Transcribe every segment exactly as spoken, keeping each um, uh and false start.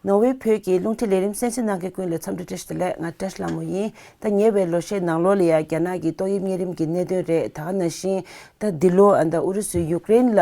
ནོར་ཝེ་བོད་ཀྱི་རླུང་འཕྲིན་ལས་རིམ་གསན་གཟིགས་གནང་མཁན་ཀུན་ལ་འཚམས་འདྲི་བཀྲ་ཤིས་བདེ་ལེགས། ང་བཀྲ་ཤིས་ལྷ་མོ་ཡིན། ད་ཉེ་བའི་ལོ་ཤས་ནང་ལོགས་ལ་ཡ་རྒྱ་ནག་གི་ཏོག་དབྱིབས་གཉན་རིམས་ཀྱི་གནད་དོན་རེད། ད་ག་ནང་བཞིན་ད་འདི་ལོ་ཨ་ད་ཨུ་རུ་སུས་ཡུཀ་རེན་ལ་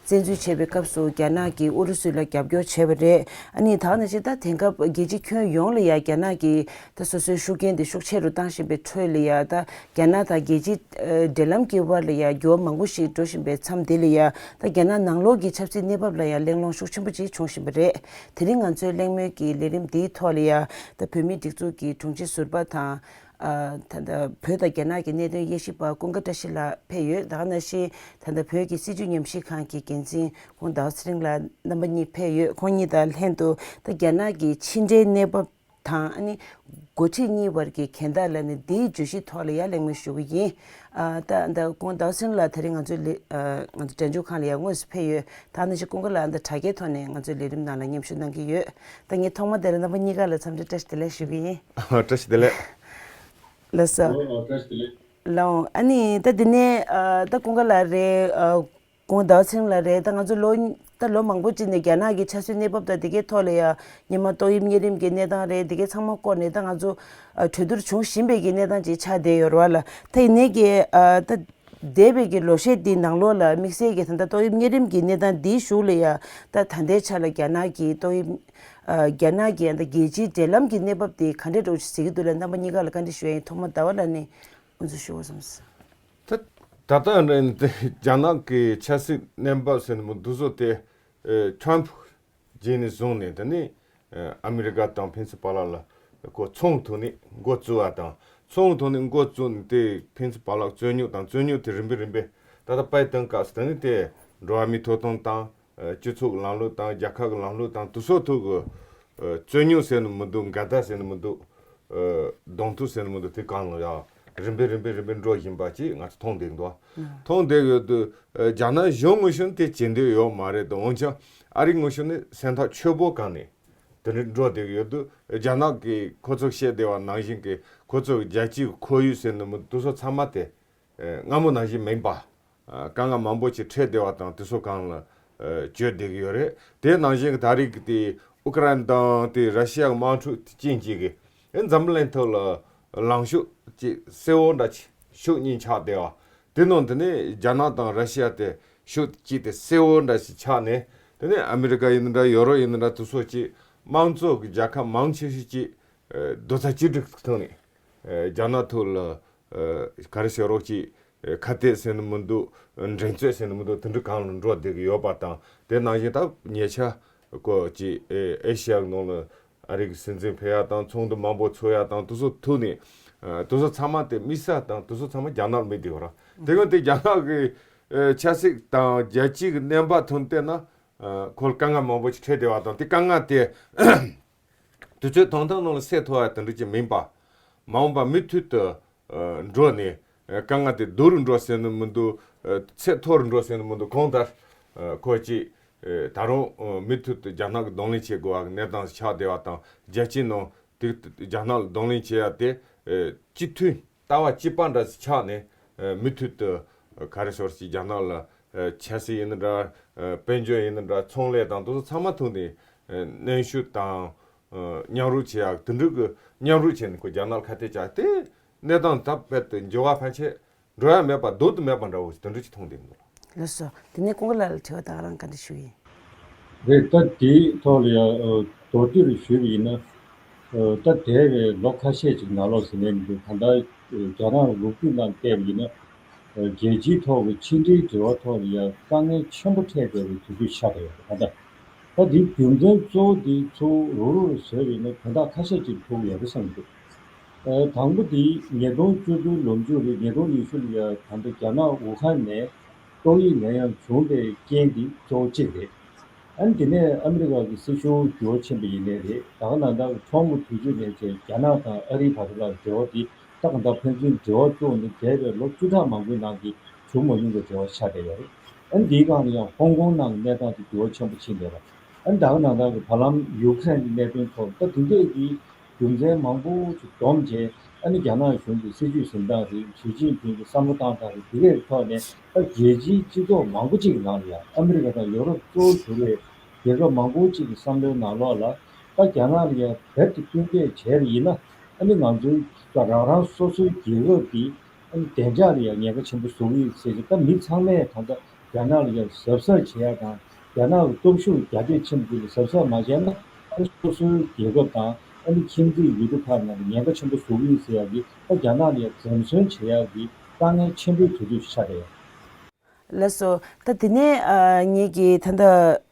བཙན་འཛུལ་བྱས་པའི་སྐབས་སུ་རྒྱ་ནག་གིས་ཨུ་རུ་སུ་ལ་རྒྱབ་སྐྱོར་བྱས་པ་རེད། ཨ་ནི་ད་ག་ནང་བཞིན་ད་དེང་སྐབས་རྒྱལ་སྤྱི་ཁྱོན་ཡོངས་ལ་ཡ་རྒྱ་ནག་གིས་ད་སོ་སོའི་ཤུགས་རྐྱེན་དེ་ཤུགས་ཆེ་རུ་བཏང་བཞིན་པའི་ཁྲོད་ལ་ཡ་ད་རྒྱ་ནག་དང་རྒྱལ་སྤྱིའི་ཨ་འབྲེལ་ལམ་གྱི་དབར་ལ་ཡ་འགྱུར་བ་མང་པོ་ཞིག་འགྲོ་བཞིན་པའི་མཚམས་འདི་ལ་ཡ་ད་རྒྱ་ནག་ནང་ལོགས་ཀྱི་ཆབ་སྲིད་གནས་བབ་ལ་ཡ་གླེང་སློང་ཤུགས་ཆེན་པོ་ཅིག་བྱུང་བཞིན་པ་རེད། དེ་རིང་ང་ཚོའི་གླེང་མོལ་གྱི་ལས་རིམ་འདིའི་ཐོག་ལ་ཡ་ད་བོད་མིའི་སྒྲིག་འཛུགས་ཀྱི་དྲུང་ཆེ་ཟུར་པ་དང་ཨ་ད་ལྟ་བོད་དང་རྒྱ་ནག་གི་གནད་དོན་དབྱེ་ཞིབ་པ་ཀུན་དགའ་བཀྲ་ཤིས་ལགས་ཕེབས་ཡོད། ད་ག་ནང་བཞིན་ད་ལྟ་བོད་ཀྱི་སྲིད་བྱུས་ཉམས་ཞིབ་ཁང་གི་འགན་འཛིན་ཁོང་ཟླ་བ་ཚེ་རིང་ལགས་རྣམ་པ་གཉིས་ཕེབས་ཡོད། ཁོང་གཉིས་དང་ལྷན་དུ་ད་རྒྱ་ནག་གི་ཕྱི་འབྲེལ་གནས་བབ་དང་ཨ་ནི་འགོ་ཁྲིད་གཉིས་བར་གྱི་གྱེན་ལྟ་ལ་ནི་འདིའི་བརྗོད་གཞིའི་ཐོག་ལ་ཡ་གླེང་མོལ་ཞུ་གི་ཡིན། ཨ་ད་ད་ཁོང་ཟླ་བ་ཚེ་རིང་ལགས་དེ་རིང་ང་ཚོའི་ལས་ཨ་ང་ཚོ་སྒྲ་འཇུག་ཁང་ལ་ཡ་དངོས་སུ་ཕེབས་ཡོད། ད་ནི་ཅིག་ཀུན་དགའ་ལགས་ད་དྲ་རྒྱའི་ཐོག་ནས་ང་ཚོའི་ལས་རིམ་ནང་ལ་མཉམ་ཞུགས་གནང་གི་ཡོད། ད་ངས་ཐོག་མ་དེར་རྣམ་པ་གཉིས་ཀ་ལ་འཚམས་འདྲི་བཀྲ་ཤིས་བདེ་ལེགས་ཞུ་གི་ཡིན། བཀྲ་ཤིས་བདེ་ལེགས། ལགས་སོ། ལགས་འོང་། ཨ་ནི་ད་འདི་ནས་ཨ་ད་ཀུན་དགའ་ལགས་རེད། ཨ་ཁོང་ཟླ་བ་ཚེ་རིང་ལགས་རེད། ད་ང་ཚོ་ལོ་ད་ལོ་མང་པོ་ཅིག་ནས་རྒྱ་ནག་གི་ཆབ་སྲིད་གནས་བབ་དང་དེ་གའི་ཐོག་ལ་ཡ་སྔོན་མ་ཏོག་དབྱིབས་གཉན་རིམས་ཀྱི་གནས་སྟངས་རེད། དེ་གའི་ཚང་མ་སྐོར་ནས་ད་ང་ཚོ་ཨ་གྲོས་བསྡུར་བྱུང་བཞིན་པའི་གི་གནས་སྟངས་ཅིག་ཆགས་བསྡད་ཡོད་རེད་བ་ལ། ད་ཡིན་ནའི་གི་ཨ་ད་འདས་པའི་གི་ལོ་ཤས་འདིའི་ནང་ལོགས་ལ་དམིགས་བསལ་གྱི་ད་ལྟ་ཏོག་དབྱིབས་གཉན་རིམས་ཀྱི་གནས་སྟངས་འདིའི་གཞུག་ལ་ཡ་ད་ད་ལྟའི་ཆ་ལ་རྒྱ་ནག་གི་ཏོག་དབྱིབས་ཨ་རྒྱ་ནག་གི་ད་རྒྱལ་སྤྱིའི་འབྲེལ་ལམ་གྱི་གནས་བབ་དེ་ག་འདྲས་འདྲ་བོ་ཞིག་གཟིགས་ཀྱི་འདུག་ལ། རྣམ་པ་གཉིས་ཀ་ལ་བཀའ་འདྲི་ཞུ་ཡ་ཡིན། ཐོག་མ་ཟླ་བ་ལགས་ནས་དབུ་འཛུགས་ཞུ་བ་བསམས། ད་ད་ལྟ་འདི་རྒྱ་ནག་གི་ཆབ་སྲིད་གནས་བབ་ཟེར་ནས་མི་འདུག་བཟོ་སྟེ། ཨེ་ཁྲམ་ཕུ་རྗེས་ནས་བཟུང་ནས་དེ་ནས་ཨེ་ཨ་མི་རི་ཀ་དང་ཕན་ཚུན་བར་ལ་ལ་ཁོ་ཚོང་ཐོག་ནས་འགོ་བཙུགས་པ་དང་། ཚོང་ཐོག་ནས་འགོ་བཙུགས་ནས་དེ་ཕན་ཚུན་བར་ལ་རྩོད་རྙོག་དང་། རྩོད་རྙོག་དེ་རིམ་པས་རིམ་པས་ད་ལྟ་པའི་ཏང་སྐབས་སུ་དེ་ནས་དེ་འགྲོ་བ་མིའི་ཐོབ་ཐང་དང་། ཨེ་སྤྱི་ཚོགས་ཀྱི་ལམ་ལུགས་དང་། རྒྱལ་ཁབ་ཀྱི་ལམ་ལུགས་དང་། དེ་ཚོ་ཐོག་གི་ཨེ་རྩོད་རྙོག་ཟེར་ནི་མི་འདུག་འགལ་ཟླ་ཟེར་ནི་མི་འདུག་ཨེ་གདོང་ཐུག་ཟེར་ནི་མི་འདུག་དེ་གང་ལ་ཡང་རིམ་པས་རིམ་པས་རིམ་པས་འགྲོ་བཞིན་པ་ཅིག་ང་ཚོ་མཐོང་བསྡད་འདུག་མཐོང་བསྡད་ཡོད་དུས། ཨེ་རྒྱ་ནག་གཞུང་ངོས་ཕྱོགས་ནས་དེ་བྱེད་འདོད་ཡོད་མ་རེད་དོ། འོན་ཀྱང་ཨ་རི་ངོས་ཕྱོགས་ནས་སེམས་ཐག་ཆོད་པོ་བསྐངས་ནས་དེ་འདྲ་འགྲོ་བསྡད་ཡོད་དུས། རྒྱ་ནག་གིས་ཁོ་ཚོས་བཤད་བསྡད་པ་ནང་བཞིན་གྱི་ཁོ་ཚོས་རྒྱལ་སྤྱིའི་ཁོར་ཡུག་ཟེར་ནི་མི་འདུག་སོ་ཚང་མ་དེ་ཨེ་སྔ་མོ་ནང་བཞིན་མིན་པ། ཨ་དཀའ་ངལ་མང་པོ་ཅིག་འཕྲད་བསྡད་པ་དང་། དེ་ཚོ་གང་ལ་ཨ་བརྗོད་བསྡད་ཀྱི་ཡོད་རེད། དེ་ནང་བཞིན་གྱི་ད་རེས་ཀྱི་དེ་ཨུ་ཀ་རན་དང་དེ་ར་ཤི་ཡ་གི་དམག་འཁྲུག་དེ་རྐྱེན་གྱིས་ཀྱི་ཨེ་འཛམ་བུ་གླིང་ཐོག་ལ་ལངས་ཕྱོགས་ཅིག་གསལ་བོ་འདྲ་ཅིག་ཕྱོགས་གཉིས་ཆགས་བསྡད་པ། དེ་ནང་དེ་ནས་རྒྱ་ནག་དང་ར་ཤི་ཡ་དེ་ཕྱོགས་གཅིག་དེ་གསལ་བོ་འདྲ་ཞིག་ཆགས་ནས། དེ་ནས་ཨ་མི་རི་ཀ་ཡིན་ན་འདྲ། ཡོ་རོབ་ཡིན་ན་འདྲ། དེ་ཚོ་ཅིག་དམངས་གཙོ་གི་རྒྱལ་ཁབ་མང་ཆེ་ཤོས་ཅིག་ཨེ་རྡོག་རྩ་གཅིག་སྒྲིལ་ཐོག་ནས་ཨེ་རྒྱ་ནག་ཐོག་ལ་ཨ་ག་རེ་ཟེར་རོགས་ཅིག་ཨ་ཁ་གཏད་ཟེར་ནི་མི་འདུག་འགྲན་རྩོད་ཟེར་ནི་མི་འདུག་དེ་འདྲ་གང་ལ་འགྲོ་བསྡད་ཀྱི་ཡོད་པ་དང་། དེ་ནང་བཞིན་ད་ཉེ་ཆར་ཁོ་ཅིག་ཨེ་ཨེ་ཤི་ཡ་གི་ནང་ལ་ཨ་རི་གི་སྲིད་འཛིན་ཕེབས་ཡ་དང་། ཚོགས་འདུ་མང་པོ་ཚོགས་ཡ་དང་། དེ་ཚོ་ཐུག་ནས་ཨ་དེ་ཚོ་ཚང་མ་དེ་དམིགས་བསལ་དང་དེ་ཚོ་ཚང་མ་རྒྱ་ནག་ལ་དམིགས་བསྡད་ཡོད་ར། དེ་ག་དེ་རྒྱ་ནག་གི་ཨེ་ཆབ་སྲིད་དང་རྒྱལ་སྤྱིའི་གི་གནས་བབ་ཐོག་བལྟས་ན། ཨ་ཁོ་ལ་དཀའ་ངལ་མང་པོ་ཞིག་འཕྲད་བསྡད་པ་དང་། དེ་དཀའ་ངལ་དེ་དུས་ཚོད་ཐུང་ཐུང་ནང་ལ་སེལ་ཐུབ་པ་དེ་འདྲ་ཅིག་མིན་པ། མ་འོངས་པ་མུ་མཐུད་དུ་ཨ་འགྲོ་ནས། ཨ་དཀའ་ངལ་དེ་སྡུག་རུ་འགྲོ་ཟེར་ནི་མི་འདུག་ཨ་ཚད་མཐོ་རུ་འགྲོ་ཟེར་ནི་མི་འདུག་གང་ལྟར་ཨ་ཁོ་ཅིག་ཨ་ད་རུང་ཨ་མུ་མཐུད་དུ་རྒྱ་ནག་གི་གདོང་ལེན་བྱེད་དགོས་པ་གི་གནས་སྟངས་ཆགས་བསྡད་པ་དང་། རྒྱལ་སྤྱིའི་ནང་དེ་རྒྱ་ནག་ལ་གདོང་ལེན་བྱེད་ཡ་དེ་ཨ་སྤྱི་འཐུས་ལྟ་བ་གཅིག་པ་འདྲ་ཞིག་ཆགས་ནས། ཨ་མུ་མཐུད་དུ་ཨ་ག་རེ་ཟེར་ཅིག་རྒྱ་ནག་ལ་ཨ་ཆབ་སྲིད་ཡིན་ན་འདྲ། ཨ་དཔལ་འབྱོར་ཡིན་ན་འདྲ། ཚོང་ལས་དང་དེ་ཚོ་ཚང་མ་ཐོག་ནས་ཨ་གནོན་ཤུགས་དང་། ཨ་མཉམ་རུབ་བྱེད་ཡག་དེ་འདྲ་གི་མཉམ་རུབ་བྱས་ནས་ཁོ་རྒྱ་ནག་ལ་ཁ་གཏད་བཅག་དེ་གནས་སྟངས་ད་རྦད་དེ་འགྱུར་བ་ཕལ་ཆེར་འགྲོ་ཡ་མེད་པ། ལྡོག་ཏུ་མེད་པ་འདྲ་བོ་ཞིག་དེ་འདྲ་ཅིག་མཐོང་བསྡད་འདུག་ལ། ལགས་སོ། དེ་ནས་ཀུན་དགའ་ལགས་ལ་དྲི་བ་ད་ག་རང་བཀའ་འདྲི་ཞུ་ཡིན། རེད། ད་དེའི་ཐོག་ལ་ཡང་ཨ་མདོར་བསྡུས་རུ་ཞུས་པ་ཡིན་ན། ཨ་ད་འདས་པའི་ལོ་ཁ་ཤས་ཅིག་ནང་ལོགས་ཟེར་ནས་མི་འདུག་གང་ལྟར་ཨ་རྒྱ་ནག་ལོ་རྒྱུས་ནང་བལྟས་པ་ཡིན་ན། ཨ་རྒྱལ་སྤྱིའི་ཐོག་གི་ཕྱི་འབྲེལ་འབྲེལ་བ་ཐོག་ལ་ཡང་དཀའ་ངལ་ཆེན་པོ་འཕྲད་བསྡད་པའི་དུས་ཚོད་ཆགས་བསྡད་ཡོད་རེད། ད་ལྟ་ད་འདིའི་རྒྱུ་མཚན་གཙོ་བོ་འདི་ཚུར་རུག་རུག་རུ་བཟོས་པ་ཡིན་ན་དོན་དག་ཁ་ཤས་ཅིག་ཐུག་ཡོད་རེད་བསམ་གྱི་འདུག་ཨ་དང་པོ་འདི་ཉིས་སྟོང་བཅུ་དགུའི་ལོ་མཇུག་རེད། ཉིས་སྟོང་ཉི་ཤུ་ལ་ཡང་ད་ལྟ་རྒྱ་ནག་ཝུ་ཧན་ནས་ཏོག་དབྱིབས་ནད་ཡམས་བྱུང་བའི་རྐྱེན་འདི་གཙོ་བོ་གཅིག་རེད། ཨ་ནི་དེ་ནས་ཨ་མི་རི་ཀ་གི་སྲིད་གཞུང་འགྱུར་བ་ཕྱིན་པ་ཡིན་ནའི་རེད། ད་ག་ནང་ལྟར་ཁྲོམ་གྱི་དུས་ཚོད་ནས་བྱས་རྒྱ་ནག་དང་ཨ་རིའི་བར་ལ་འབྲེལ་བ་འདི་ད་ག་ད་ཕན་ཚུན་འབྲེལ་བ་བཙུགས་ནས་འདས་པའི་ལོ་བཅུ་ཕྲག་མང་པོའི་ནང་གི་བྱུང་མ་མྱོང་པའི་འབྲེལ་བ་ཆགས་བསྡད་ཡོད་རེད། ཨ་ནི་འདིའི་སྒང་ལ་ཡང་ཧོང་ཀོང་ནང་གི་གནས་སྟངས་དེ་འགྱུར་བ་ཆེན་པོ་ཕྱིན་བསྡད་པ། ཨ་ནི་ད་ག་ནང་ལྟར་གྱི་བར་ལམ་ཡུཀ་རེན་གྱི་གནད་དོན་ཐོག་ད་དེ་འདྲས་ཀྱི་རྒྱུ་མཚན་མང་པོ་ཞིག་བསྡོམས་བྱས། ཨ་ནི་རྒྱ་ནག་གཞུང་གི་སྲིད་བྱུས་འཛིན་སྟངས་རེད། ཞི་ཅིན་ཕིང་གི་བསམ་བློ་བཏང་སྟངས་རེད། དེ་གའི་ཐོག་ནས་ད་རྒྱལ་སྤྱིའི་སྤྱི་ཚོགས་མང་པོ་ཅིག་གི་ནང་ལ་ཡང་ཨ་མི་རི་ཀ་དང་ཡོ་རོབ་གཙོ་བོ་གྱུར་བའི་རྒྱལ་ཁབ་མང་པོ་ཅིག་གི་བསམ་བློའི་ནང་ལོགས་ལ། ད་རྒྱ་ནག་ལ་ཡང་བོད་དུ་བསྟུན་མཁས་བྱས་པ་ཡིན་ན། ཨ་ནི་ང་ཚོའི་རང་རང་སོ་སོའི་རྒྱལ་ཁབ་ཀྱི་ཨ་ནི་བདེ་འཇགས་ལ་ཡང་ཉེན་ཁ་ཆེན་པོ་བཟོ་གི་ཡོད་ཟེར་གྱི། ད་མི་ཚང་མས་ད་ལྟ་རྒྱ་ནག་ལ་ཡང་གཟབ་གཟབ་བྱེད་ཡ་དང་། རྒྱ་ནག་གི་སྟོབས་ཤུགས་རྒྱ་སྐྱེད་ཆེན་པོ་དེ་ལ་གཟབ་གཟབ་མ་བྱས་ན། ཨ་ནི་སོ་སོའི་རྒྱལ་ཁབ་དང་ཨ་ནི་ཁྱིམ་མཚེས་ཡུལ་གྲུ་ཁག་ནང་ལ་ཉེན་ཁ་ཆེན་པོ་བཟོ་གི་ཡོད་ཟེར་ཡ་གི། ད་རྒྱ་ནག་ལ་ཡང་འཛེམ་ཟོན་བྱེད་ཡ་གི་དཀའ་ངལ་ཆེན་པོའི་དུས་ཚོད་ཆགས་བསྡད་ཡོད། ལགས་སོ། ད་དེ་ནས་ཨ་ངེད་ཀྱིས་ད་ལྟ་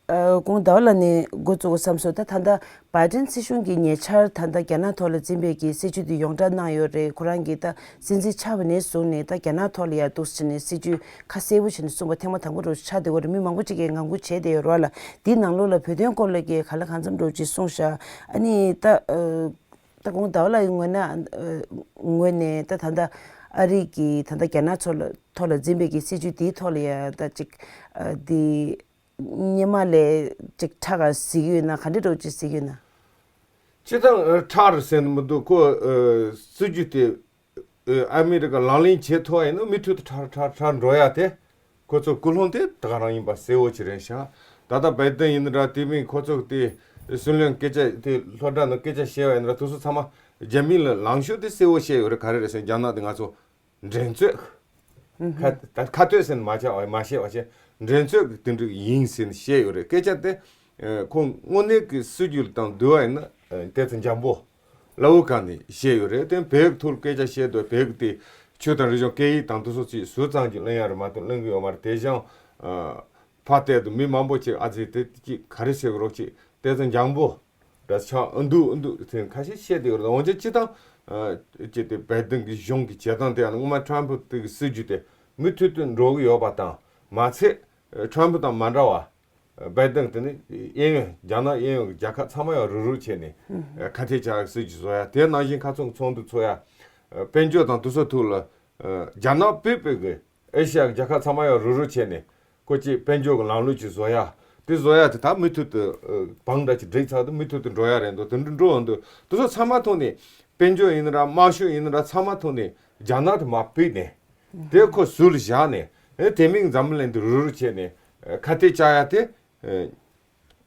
ཨ་ཀོང་ཟླ་བ་ལགས་ནས་འགོ་བཙུགས་དགོས་བསམ་སོང་། ད་ད་ལྟ་བྷའི་ཏིན་སྲིད་གཞུང་གིས་ཉེ་ཆར་ད་ལྟ་རྒྱ་ནག་ཐོག་ལ་འཛིན་པའི་གི་སྲིད་ཇུས་དེ་ཡོངས་བསྒྲགས་གནང་ཡོད་རེད། ཁོ་རང་གིས་ད་སྲིད་འཛིན་ཆགས་པ་ནས་བཟུང་ནས་ད་རྒྱ་ནག་ཐོག་ལ་ཡ་འདུག་སེ་བྱས་ནས་སྲིད་ཇུས་ཁ་གསལ་པོ་བྱས་ནས་གསུངས་པ་ཐེངས་མ་དང་པོ་འདྲ་ཆགས་བསྡད་ཡོད་རེད། མི་མང་པོ་ཅིག་གིས་ངང་སྒུག་བྱས་བསྡད་ཡོད་རེད་བ་ལ། དེའི་ནང་ལོགས་ལ་བོད་དོན་སྐོར་ལ་གི་ག་ལ་གང་འཚམ་འདྲ་ཅིག་གསུངས་ཤག་ཨ་ནི་ད་ཨ་ད་ཀོང་ཟླ་བ་ལགས་ཀྱི་ངོས་ན་ཨ་ངོས་ནས་ད་ད་ལྟ་ཨ་རི་གི་ད་ལྟ་རྒྱ་ནག་ཚོ་ལ་ཐོག་ལ་འཛིན་པའི་གི་སྲིད་ཇུས་དེའི་ཐོག་ལ་ཡ་ད་ཅིག་ཨ་དེ་སྔོན་མ་ལས་ཅིག་ཕྲ་ག་གཟིགས་ཡོད་ན། ག་འདྲ་འདྲ་ཅིག་གཟིགས་ཡོད་ན། སྤྱིར་བཏང་ཨ་ཕྲ་རུ་ཟེར་ནི་མི་འདུག་ཁོ་ཨ་སྲིད་ཇུས་དེ་ཨ་ཨ་མི་རི་ཀ་ལག་ལེན་བྱེད་ཐུབ་པ་ཡིན་ན་མུ་མཐུད་དུ་ཕྲ་ཕྲ་ཕྲ་འགྲོ་ཡ་དེ། ཁོ་ཚོ་ཀུན་སློང་དེ་ད་ག་རང་ཡིན་པ་གསལ་བོ་ཅིག་རེད་ཤག་ད་ལྟ་བའི་ཏན་ཡིན་འདྲ། དེ་མིན་ཁོ་ཚོ་དེ་སྲིད་བློན་སྐད་ཆ་དེ་སློབ་གྲྭ་ནང་སྐད་ཆ་བཤད་པ་ཡིན་འདྲ། དེ་ཚོ་ཚང་མ་རྒྱ་མི་ལ་ལངས་ཕྱོགས་དེ་གསལ་བོ་བཤད་ཡོད་རེད། ག་རེ་རེད་ཟེར་ན། རྒྱ་ནག་དེ་ང་ཚོ་འགྲན་རྩོད། ཁ་ད་ཁ་གཏད་ཟེར་ན་མ་བྱ་བ་མ་བཤད་པ་བྱས། འགྲན་རྩོད་ཀྱི་དེ་འདྲ་ཡིན་ཟེར་ནས་བཤད་ཡོད་རེད། སྐད་ཆ་དེ་ཁོང་དངོས་གནས་ཀྱི་སྲིད་ཇུས་དང་བསྡུར་བ་ཡིན་ན་དེ་ཚོ་འཇམ་པོ་ལ་འུ་གང་ནས་བཤད་ཡོད་རེད། དེ་བོད་ཐོག་སྐད་ཆ་བཤད་དུས་བོད་ཀྱི་དེ་ཆོས་དང་རིག་གཞུང་སྐད་ཡིག་དང་དེ་ཚོ་ཚིག་ཟུར་ཙམ་གྱིས་གླེང་ཡ་རེད་མ་གཏོགས་གླེང་གི་ཡོད་མ་རེད། དེ་བཞིན་ཕར་བལྟས་དུས་མི་མང་པོ་ཅིག་ཨ་ཙི་དེ་ཅིག་ག་རེ་ཟེར་དགོས་རོགས་ཅིག་དེ་ཚོ་འཇམ་པོ་འདྲ་ཆགས་ཨ་འདུག་ཨ་འདུག་ཟེར་ཁ་ཤས་བཤད་བསྡད་ཡོད་རེད། འོན་ཀྱང་སྤྱིར་བཏང་ཨ་ཅིག་དེ་བའི་ཏིན་གྱི་གཞུང་གི་བྱེད་སྟངས་དེ་ཡང་སྔོན་མ་ཊམ་ཕུ་དེ་གི་སྲིད་ཇུས་དེ་མུ་མཐུད་དུ་འགྲོ་གི་ཡོད་པ་དང་མ་ཚད། ཊམ་ཕུ་དང་མ་འདྲ་བ་བའི་ཏིན་དེ་ནི་གཡས་གཡོན་རྒྱ་ནག་གཡས་གཡོན་གྱི་རྒྱལ་ཁབ་ཚང་མ་ཡང་རུབ་རུབ་བྱས་ནས་ཁ་གཏད་བཅག་ཡག་སྲིད་ཇུས་བཟོ་ཡ། དེ་ནང་བཞིན་ཁ་ཚོང་གི་ཚོགས་འདུ་ཚོགས་ཡ། དཔལ་འབྱོར་དང་དེ་ཚོ་ཐོག་ལ་རྒྱ་ནག་བོད་པའི་གི་ཨེ་ཤ་ཡ་གི་རྒྱལ་ཁབ་ཚང་མ་ཡང་རུབ་རུབ་བྱས་ནས་ཁོ་ཅིག་དཔལ་འབྱོར་གྱི་ལམ་ལུགས་ཅིག་བཟོ་ཡ། དེ་བཟོ་ཡ་དེ་ད་མུ་མཐུད་དུ་བང་འདྲ་ཅིག་བསྒྲིགས་ཚར་དུས་མུ་མཐུད་དུ་འགྲོ་ཡ་རེད་འདུག་དེ་འདྲ་འགྲོ་འོང་དུས་དེ་ཚོ་ཚང་མ་ཐོག་ནས་དཔལ་འབྱོར་ཡིན་ན་འདྲ། དམག་ཤུགས་ཡིན་ན་འདྲ། ཚང་མ་ཐོག་ནས་རྒྱ་ནག་དེ་མར་ཕུད་ནས་དེ་ཁོ་ཟུར་བཞག་ནས་དེ་མིན་འཛམ་བུ་གླིང་དེ་རུབ་རུབ་བྱས་ནས་ཁ་གཏད་བཅག་ཡ་དེ་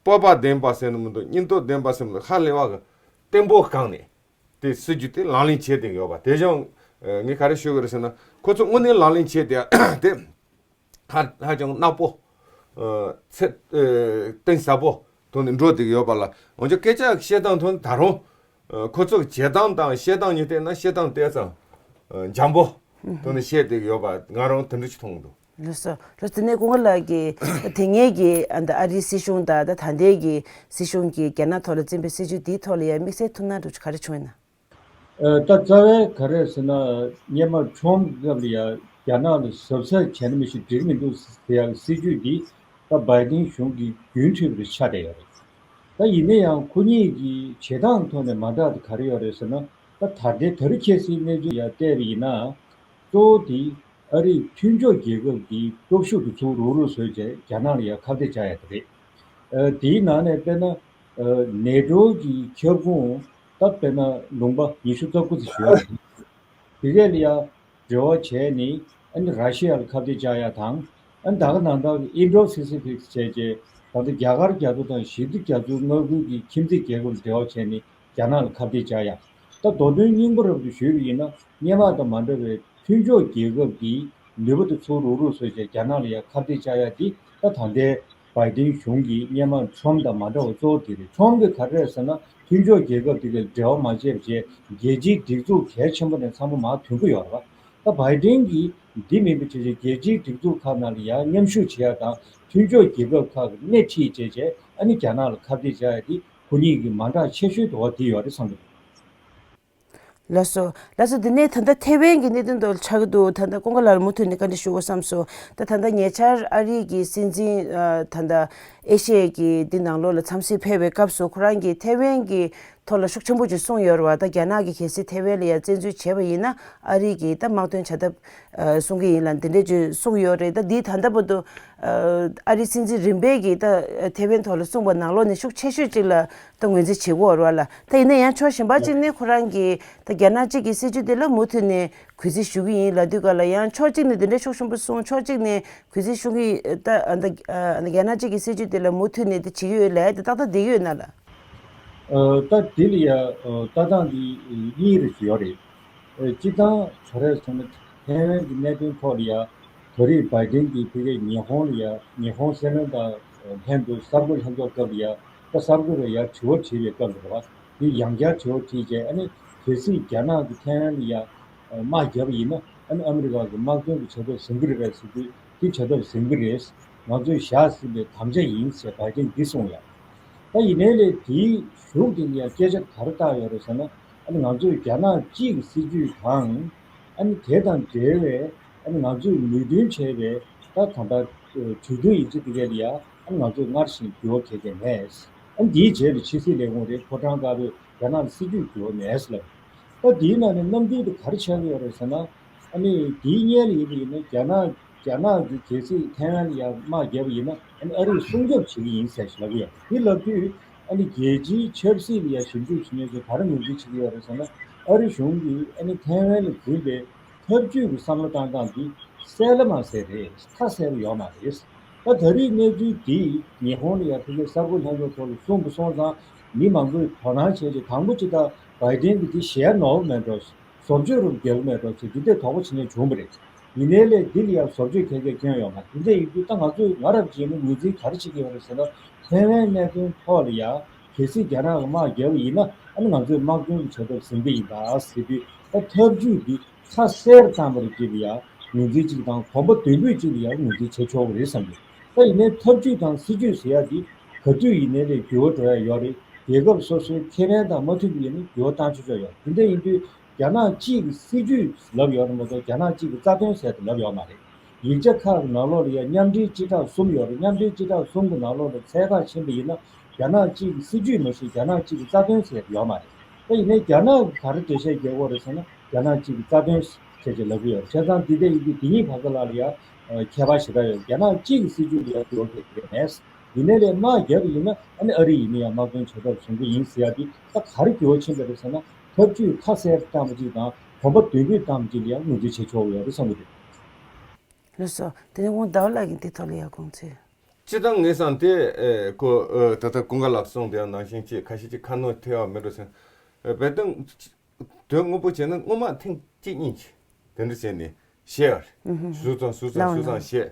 སྤོབས་པ་ལྡན་པ་ཟེར་ནི་མི་འདུག་སྙིང་སྟོབས་ལྡན་པ་ཟེར་ནི་མི་འདུག་ཧ་ལས་པ་གི་བརྟན་པོ་བསྐངས་ནས། དེ་སྲིད་ཇུས་དེ་ལག་ལེན་བྱས་བསྡད་ཡོད་པ་དེ་བཞིན། ངས་ག་རེ་ཞུ་གི་རེད་ཟེར་ན། ཁོ་ཚོ་དངོས་གནས་ལག་ལེན་བྱས་བསྡད་དེ་ཧ་ཧ་ཅང་ནག་པོ། ཚད་གཏིང་ཟབ་པོ་ཐོག་ནས་འགྲོ་བསྡད་ཡོད་པ་ལ། འོན་ཀྱང་སྐད་ཆ་བཤད་སྟངས་ཐོག་ནས་ད་རུང་ཁོ་ཚོ་གི་བྱེད་སྟངས་དང་བཤད་སྟངས་གཉིས་བལྟས་ན་བཤད་སྟངས་དེ་ཙམ་འཇམ་པོ་ཐོག་ནས་བཤད་བསྡད་ཡོད་པ་ང་རང་དེ་འདྲ་ཞིག་མཐོང་གི་འདུག་ལགས་སོ། ལགས་སོ། དེ་ནས་ཀོང་ཀ་ལགས་ཀྱིས་དེ་སྔའི་གི་ཨ་ནི་ཨ་རིའི་སྲིད་གཞུང་དང་ད་ད་ལྟའི་གི་སྲིད་གཞུང་གིས་རྒྱ་ནག་ཐོག་ལ་འཛིན་པའི་སྲིད་ཇུས་འདིའི་ཐོག་ལ་ཡང་དམིགས་བསལ་ཐུགས་སྣང་འདྲ་པོ་ཅིག་ག་རེ་བྱུང་ཡོད་ན། ད་རྩ་བའི་ག་རེ་ཟེར་ན། སྔོན་མ་ཁྲོམ་གྱི་སྐབས་ལ་ཡང་རྒྱ་ནག་ལ་གཟབ་གཟབ་བྱས་ན་མི་ཞིག་འགྲིག་མི་འདུག་ཟེར་ཡག་སྲིད་ཇུས་འདི་ད་བའི་ཏིན་གཞུང་གི་རྒྱུན་མཐུད་པ་རེ་ཆགས་བསྡད་ཡོད་རེད། ད་ཡིན་ན་ཡང་ཁོ་གཉིས་ཀྱི་བྱེད་སྟངས་ཐོག་ནས་མ་འདྲ་དེ་ག་རེ་ཡོད་རེད་ཟེར་ན། ད་ད་ལྟའི་ད་རེས་ཁྱེད་ཚོའི་གནས་ཚུལ་ཡང་བལྟས་པ་ཡིན་ན། གཙོ་བོ་དེ་ཨ་རིའི་མཐུན་ཕྱོགས་རྒྱལ་ཁབ་ཀྱི་སྟོབས་ཤུགས་དེ་ཚུར་རུག་རུག་བཟོས་བྱས་རྒྱ་ནག་ལ་ཡང་ཁ་གཏད་བཅག་ཡ་དེ་རེད། ཨ་དེའི་ནང་ནས་དཔེར་ན་ཨ་ནེ་ཏྲོ་གི་ཁྱབ་ཁོངས་ད་དཔེར་ན་ལུང་པ་ཉི་ཤུ་རྩ་དགུ་ཙམ་ཞིག་ཡོད་རེད། དེ་གས་ལ་ཡང་འབྲེལ་བ་བྱས་ནས་ཨ་ནི་ར་ཤི་ཡ་ལ་ཁ་གཏད་བཅག་ཡ་དང་། ཨ་ནི་ད་ག་ནང་ལྟར་གྱི་ཨིན་ཌོ་སི་སི་ཕིག་བྱས་རྗེས་ད་ལྟ་རྒྱ་གར་རྒྱ་མཚོ་དང་ཞི་བདེ་རྒྱ་མཚོའི་མངའ་ཁུལ་གྱི་ཁྱིམ་མཚེས་རྒྱལ་ཁབ་ལ་འབྲེལ་བ་བྱས་ནས་རྒྱ་ནག་ལ་ཁ་གཏད་བཅག་ཡ། ད་མདོ་དོན་སྙིང་པོ་རབ་ཏུ་ཞུས་པ་ཡིན་ན། སྔོན་མ་དང་མ་འདྲ་བའི་མཐུན་ཕྱོགས་རྒྱལ་ཁབ་ཀྱི་ནུས་པ་དེ་ཚུར་རུག་རུག་བཟོས་བྱས་རྒྱ་ནག་ལ་ཡང་ཁ་གཏད་བཅག་ཡ་འདི་ད་ད་ལྟའི་བའི་ཏིན་གཞུང་གི་སྔོན་མ་ཁྲོམ་དང་མ་འདྲ་བ་གཙོ་བོ་དེ་རེད། ཁྲོམ་གྱི་ག་རེ་རེད་ཟེར་ན། མཐུན་ཕྱོགས་རྒྱལ་ཁབ་དེ་གའི་འབྲེལ་བ་མ་བྱས་པ་བྱས་རྒྱལ་སྤྱིའི་སྒྲིག་འཛུགས་གལ་ཆེན་པོ་ནས་ཚང་མ་མར་ཐོན་གྱི་ཡོད་རེད་པ། ད་བའི་ཏིན་གྱིས་འདི་མིན་པའི་ཆ་ཆེ་རྒྱལ་སྤྱིའི་སྒྲིག་འཛུགས་ཁག་ནང་ལ་ཡང་མཉམ་ཞུགས་བྱེད་ཡ་དང་མཐུན་ཕྱོགས་རྒྱལ་ཁབ་ཁག་གི་སྣེ་ཁྲིད་བྱས་བྱས་ཨ་ནི་རྒྱ་ནག་ལ་ཁ་གཏད་བཅག་ཡ་དེ་ཁོ་གཉིས་ཀྱི་མ་འདྲ་ཆེ་ཤོས་དེ་འོ་དེ་ཡོད་རེད་བསམ་གྱི་འདུག་ལགས་སོ། ལགས་སོ། དེ་ནས་ད་ལྟ་ཐེ་ཝན་གྱི་གནད་དོན་དུ་ཆགས་ཀྱི་འདུག་ད་ལྟ་ཀོང་ཀ་ལགས་ལ་མུ་མཐུད་ནས་བཀའ་འདྲི་ཞུ་དགོས་བསམ་སོང་། ད་ད་ལྟ་ཉེ་ཆར་ཨ་རི་གི་སྲིད་འཛིན་ཨ་ད་ལྟ་ཨེ་ཤི་ཡའི་གི་འདི་ནང་ལོགས་ལ་འཚམས་གཟིགས་ཕེབས་པའི་སྐབས་སུ་ཁོ་རང་གིས་ཐེ་ཝན་གྱི་ཐོག་ལ་ཤུགས་ཆེན་པོ་ཅིག་གསུངས་ཡོད་རེད་བ། ད་རྒྱ་ནག་གིས་གལ་སྲིད་ཐེ་ཝན་ལ་ཡང་བཙན་འཛུལ་བྱས་པ་ཡིན་ན་ཨ་རི་གིས་ད་དམག་དོན་བྱ་ཐབས་ཨ་གསུང་གི་ཡིན་ལ་འདི་འདྲས་ཅིག་གསུངས་ཡོད་རེད། ད་འདི་ད་ལྟ་བར་དུ་ཨ་ཨ་རི་སྲིད་འཛིན་རིམ་པས་ཀྱིས་ད་ཐེ་ཝན་ཐོག་ལ་གསུངས་པ་ནང་ལོགས་ནས་ཤུགས་ཆེ་ཤོས་ཅིག་ལ་ད་ངོས་འཛིན་བྱེད་ཀྱི་ཡོད་རེད་བ་ལ། ད་ཡིན་ན་ཡང་ཕྱོགས་གཞན་པ་གཅིག་ནས་ཁོ་རང་གིས་ད་རྒྱ་ནག་གཅིག་གི་སྲིད་ཇུས་དེ་ལ་མུ་མཐུད་ནས་གུས་བརྩི་ཞུ་གི་ཡིན་ལབ་དུས་ག་ལ་ཡང་ཕྱོགས་གཅིག་ནས་དེ་འདྲའི་ཤུགས་ཆེན་པོ་གསུངས། ཕྱོགས་གཅིག་ནས་གུས་བརྩི་ཞུ་གི་ད་ཨ་ད་ཨ་རྒྱ་ནག་གཅིག་གི་སྲིད་ཇུས་དེ་ལ་མུ་མཐུད་ནས་དེ་བྱེད་ཀྱི་ཡོད་ལབ་ཡ་དེ་ཏག་ཏག་བསྡད་ཀྱི་ཡོད་ན་ལ། ཨ། ད་དེ་ལ་ཡ་ཨ་ལྟ་སྟངས་འདི་གཉིས་རེ་ཡོད་རེད། ཨ། སྤྱིར་བཏང་ག་རེ་ཟེར་ན་ཐའེ་ཝན་གྱི་གནད་དོན་ཐོག་ལ་ཡ་ད་རེས་བྷའི་ཌེན་གྱིས་ཕ་གིའི་ཉི་ཧོང་ལ་ཡ་ཉི་ཧོང་སྲིད་བློན་དང་ལྷན་དུ་གསར་འགོད་ལྷན་ཚོགས་སྐབས་ལ་ཡ་ད་གསར་འགོད་པ་ཡ་དྲི་བ་དྲིས་པའི་སྐབས་ལ་རེད་བ། དེ་ཡང་བསྐྱར་དྲི་བ་དྲིས་རྗེས་ཨ་ནི་གལ་སྲིད་རྒྱ་ནག་གིས་ཐའེ་ཝན་ལ་ཡ་དམག་བརྒྱབ་པ་ཡིན་ན་ཨ་ནི་ཨ་མི་རི་ཀ་གི་དམག་དོན་གྱི་བྱ་ཐབས་ཟིན་གྱི་རེད་པས་ཟེར་དུས་དེ་བྱ་ཐབས་ཟིན་གྱི་རེད། ང་ཚོས་བཞག་ཟིན་པའི་དམ་བཅའ་ཡིན་ཟེར་བྷའི་ཌེན་འདི་གསུངས་ཡ། ད་ཡིན་ནའི་ལས་དེའི་གཞུག་དེ་ལ་ཡང་སྐད་ཆ་ག་རེ་བཏགས་ཡོད་རེད་ཟེར་ན། ཨ་ནི་ང་ཚོས་རྒྱ་ནག་གཅིག་གི་སྲིད་ཇུས་དང་། ཨ་ནི་དེ་དང་འབྲེལ་བའི་ཨ་ནི་ང་ཚོས་མོས་མཐུན་བྱས་པའི་ད་ད་ལྟ་གྲོས་མཐུན་ཡིག་ཆ་དེ་གའི་ལ་ཡང་ཨ་ནི་ང་ཚོས་སྔར་བཞིན་འགྱུར་བ་གང་ཡང་མེད། ཨ་ནི་དེའི་རྗེས་ལ་ཕྱི་སྲིད་ལས་ཁུངས་རེད། ཕོ་བྲང་དཀར་པོས་རྒྱ་ནག་ལ་སྲིད་ཇུས་འགྱུར་བ་མེད་ཟེར་ལབ། ད་དེའི་ནང་ནས་རྣམ་འགྱུར་དེ་ག་རེ་ཆགས་ཀྱི་ཡོད་རེད་ཟེར་ན། ཨ་ནི་དེའི་སྔོན་ལ་ཡིན་པ་ཡིན་ན་རྒྱ་ནག་རྒྱ་ནག་གིས་གལ་སྲིད་ཐའེ་ཝན་ལ་ཡང་དམག་བརྒྱབ་པ་ཡིན་ན་ཨ་ནི་ཨ་རིས་སྲུང་སྐྱོབ་བྱེད་ཀྱི་ཡིན་ཟེར་ཞིག་ལབ་ཀྱི་ཡོད། དེ་ལབ་དུས་ཨ་ནི་རྒྱལ་སྤྱིའི་ཆབ་སྲིད་ལ་ཡང་ཞིབ་འཇུག་བྱེད་མཁན་ཚོས་ག་རེ་ངོས་འཛིན་བྱེད་ཀྱི་ཡོད་རེད་ཟེར་ན། ཨ་རི་གཞུང་གིས་ཨ་ནི་ཐའེ་ཝན་ལ་འཛིན་པའི་འཐབ་ཇུས་ཀྱི་བསམ་བློ་བཏང་སྟངས་འདི་གསལ་ལ་མ་གསལ་རེད། ཁ་གསལ་པོ་ཡོད་མ་རེད། ད་ད་རེས་གནས་ཚུལ་འདི་ཉི་ཧོང་ལ་ཡང་ཕ་གིའི་གསར་འགོད་ལྷན་ཚོགས་ཐོག་ལ་གསུངས་པ་སོང་ཙང་མི་མང་པོས་དོ་སྣང་བྱས་རྗེས་དང་པོ་ཅིག་ད་བྷའི་ཌེན་གྱིས་འདི་བཞེས་ནོར་བ་མེད་འགྲོ། བཟོ་བཅོས་རུ་རྒྱག་གི་མེད་འགྲོ་ཟེར་འདི་འདྲའི་དོགས་པ་བྱེད་མཁན་བྱུང་བ་རེད། ཡིན་ནའི་ལས་འདི་ལ་ཡང་བཟོ་བཅོས་གང་ཡང་བསྐྱོན་ཡོད་མ་རེད། འདི་འདྲ་ཡིན་དུས་ད་ང་ཚོས་ང་རང་བྱས་ནས་ངོས་འཛིན་ག་རེ་བྱེད་ཀྱི་ཡོད་རེད་ཟེར་ན། ཐའེ་ཝན་གནད་དོན་ཐོག་ལ་ཡང་གལ་སྲིད་རྒྱ་ནག་གིས་དམག་བརྒྱབ་པ་ཡིན་ན་ཨ་ནི་ང་ཚོས་དམག་དོན་གྱི་བྱ་ཐབས་ཟིན་པ་ཡིན་ད་ཟེར་དུས་ད་འཐབ་ཇུས་འདི་ཁ་གསལ་བཏང་བར་བྱེད་པ་ཡང་ངོས་འཛིན་གཅིག་དང་གོམ་པ་མདུན་སྤོས་གཅིག་ལ་ཡང་ངོས་འཛིན་བྱེད་ཆོག་གི་རེད་བསམ་གྱི། ད་ཡིན་ནའི་འཐབ་ཇུས་དང་སྲིད་ཇུས་ཟེར་ཡ་འདི་ག་དུས་ཡིན་ནའི་ལས་འགྱུར་བ་འགྲོ་ཡ་ཡོད་རེད། རྒྱལ་ཁབ་སོ་སོའི་ཁེ་ཕན་དང་མ་མཐུན་པ་ཡིན་ན་འགྱུར་བ་བཏང་ཆོག་ཆོག་ཡོད། དེ་འདྲ་ཡིན་དུས་རྒྱ་ནག་གཅིག་གི་སྲིད་ཇུས་ལབ་ཡོད་རེད་མ་གཏོགས་རྒྱ་ནག་གཅིག་གི་རྩ་དོན་ཟེར་དེ་ལབ་ཡོད་མ་རེད། ཡིག་ཆ་ཁག་གི་ནང་ལོགས་ལ་ཡང་མཉམ་འབྲེལ་སྤྱི་ཁྲག་གསུམ་ཡོད་རེད། མཉམ་འབྲེལ་སྤྱི་ཁྲག་གསུམ་གྱི་ནང་ལོགས་ལ་འཚོལ་ཐག་ཕྱིན་པ་ཡིན་ན་རྒྱ་ནག་གཅིག་གི་སྲིད་ཇུས་མ་གཞི་རྒྱ་ནག་གཅིག་གི་རྩ་དོན་ཟེར་ཡོད་མ་རེད། ད་ཡིན་ནའི་རྒྱ་ནག་གིས་ག་རེ་འགྲེལ་བཤད་རྒྱག་གི་ཡོད་རེད་ཟེར་ན་རྒྱ་ནག་གཅིག་གི་རྩ་དོན་ཟེར་ཅིག་ལབ་ཀྱི་ཡོད་རེད། བྱས་ཙང་འདི་འདྲ་ཡིན་དུས་འདི་གཉིས་བར་ལ་ལ་ཡང་ཁྱད་པར་ཞེ་དྲག་ཡོད། རྒྱ་ནག་གཅིག་གི་སྲིད་ཇུས་ལ་འགྱུར་བ་ཐེབས་ཀྱི་མེད། ཡིན་ནའི་ལས་དམག་བརྒྱབ་པ་ཡིན་ན་ཨ་ནི་ཨ་རི་ཡིན་ན་ཡང་དམག་དོན་བྱེད་ཐབས་བཟུང་གི་ཡིན་ཟེར་ཡ་འདི་ད་ག་རེ་འགྱུར་བ་ཕྱིན་པ་རེད་ཟེར་ན། འཐབ་ཇུས་ཁ་གསལ་བཏང་བ་གཅིག་དང་གོམ་པ་མདུན་སྤོས་བཏང་བ་གཅིག་ལ་ཡང་ངོས་འཛིན་བྱེད་ཆོག་ཡོད་རེད་བསམ་གྱི་འདུག། ལགས་སོ། དེ་ནས་ཁོང་ཟླ་བ་ལགས་ཀྱིས་འདི་ཐོག་ལ་ཡང་དགོངས་ཚུལ། སྤྱིར་བཏང་ངས་བསམ་སྟེ་ཨེ་ཁོ་ཨེ་ད་ལྟ་ཀུན་དགའ་ལགས་གསུངས་དེ་ནང་བཞིན་ཅིག་ཁ་ཤས་ཅིག་ཁ་ནོར་ཐེབས་པ་མེད་འགྲོ་ཟེར། ཨེ་དཔེ་དོན་དོན་དངོས་པོ་བྱས་ན་སྔོན་མ་ཐེངས་གཅིག་གཉིས་ཅིག་དེ་འདྲ་བྱས་ནས་བཤད་པ་རེད། ཨུ་ཧུམ། ཟུར་ཙམ་ཟུར་ཙམ་ལའོ་ཟུར་ཙམ་ལའོ། བཤད།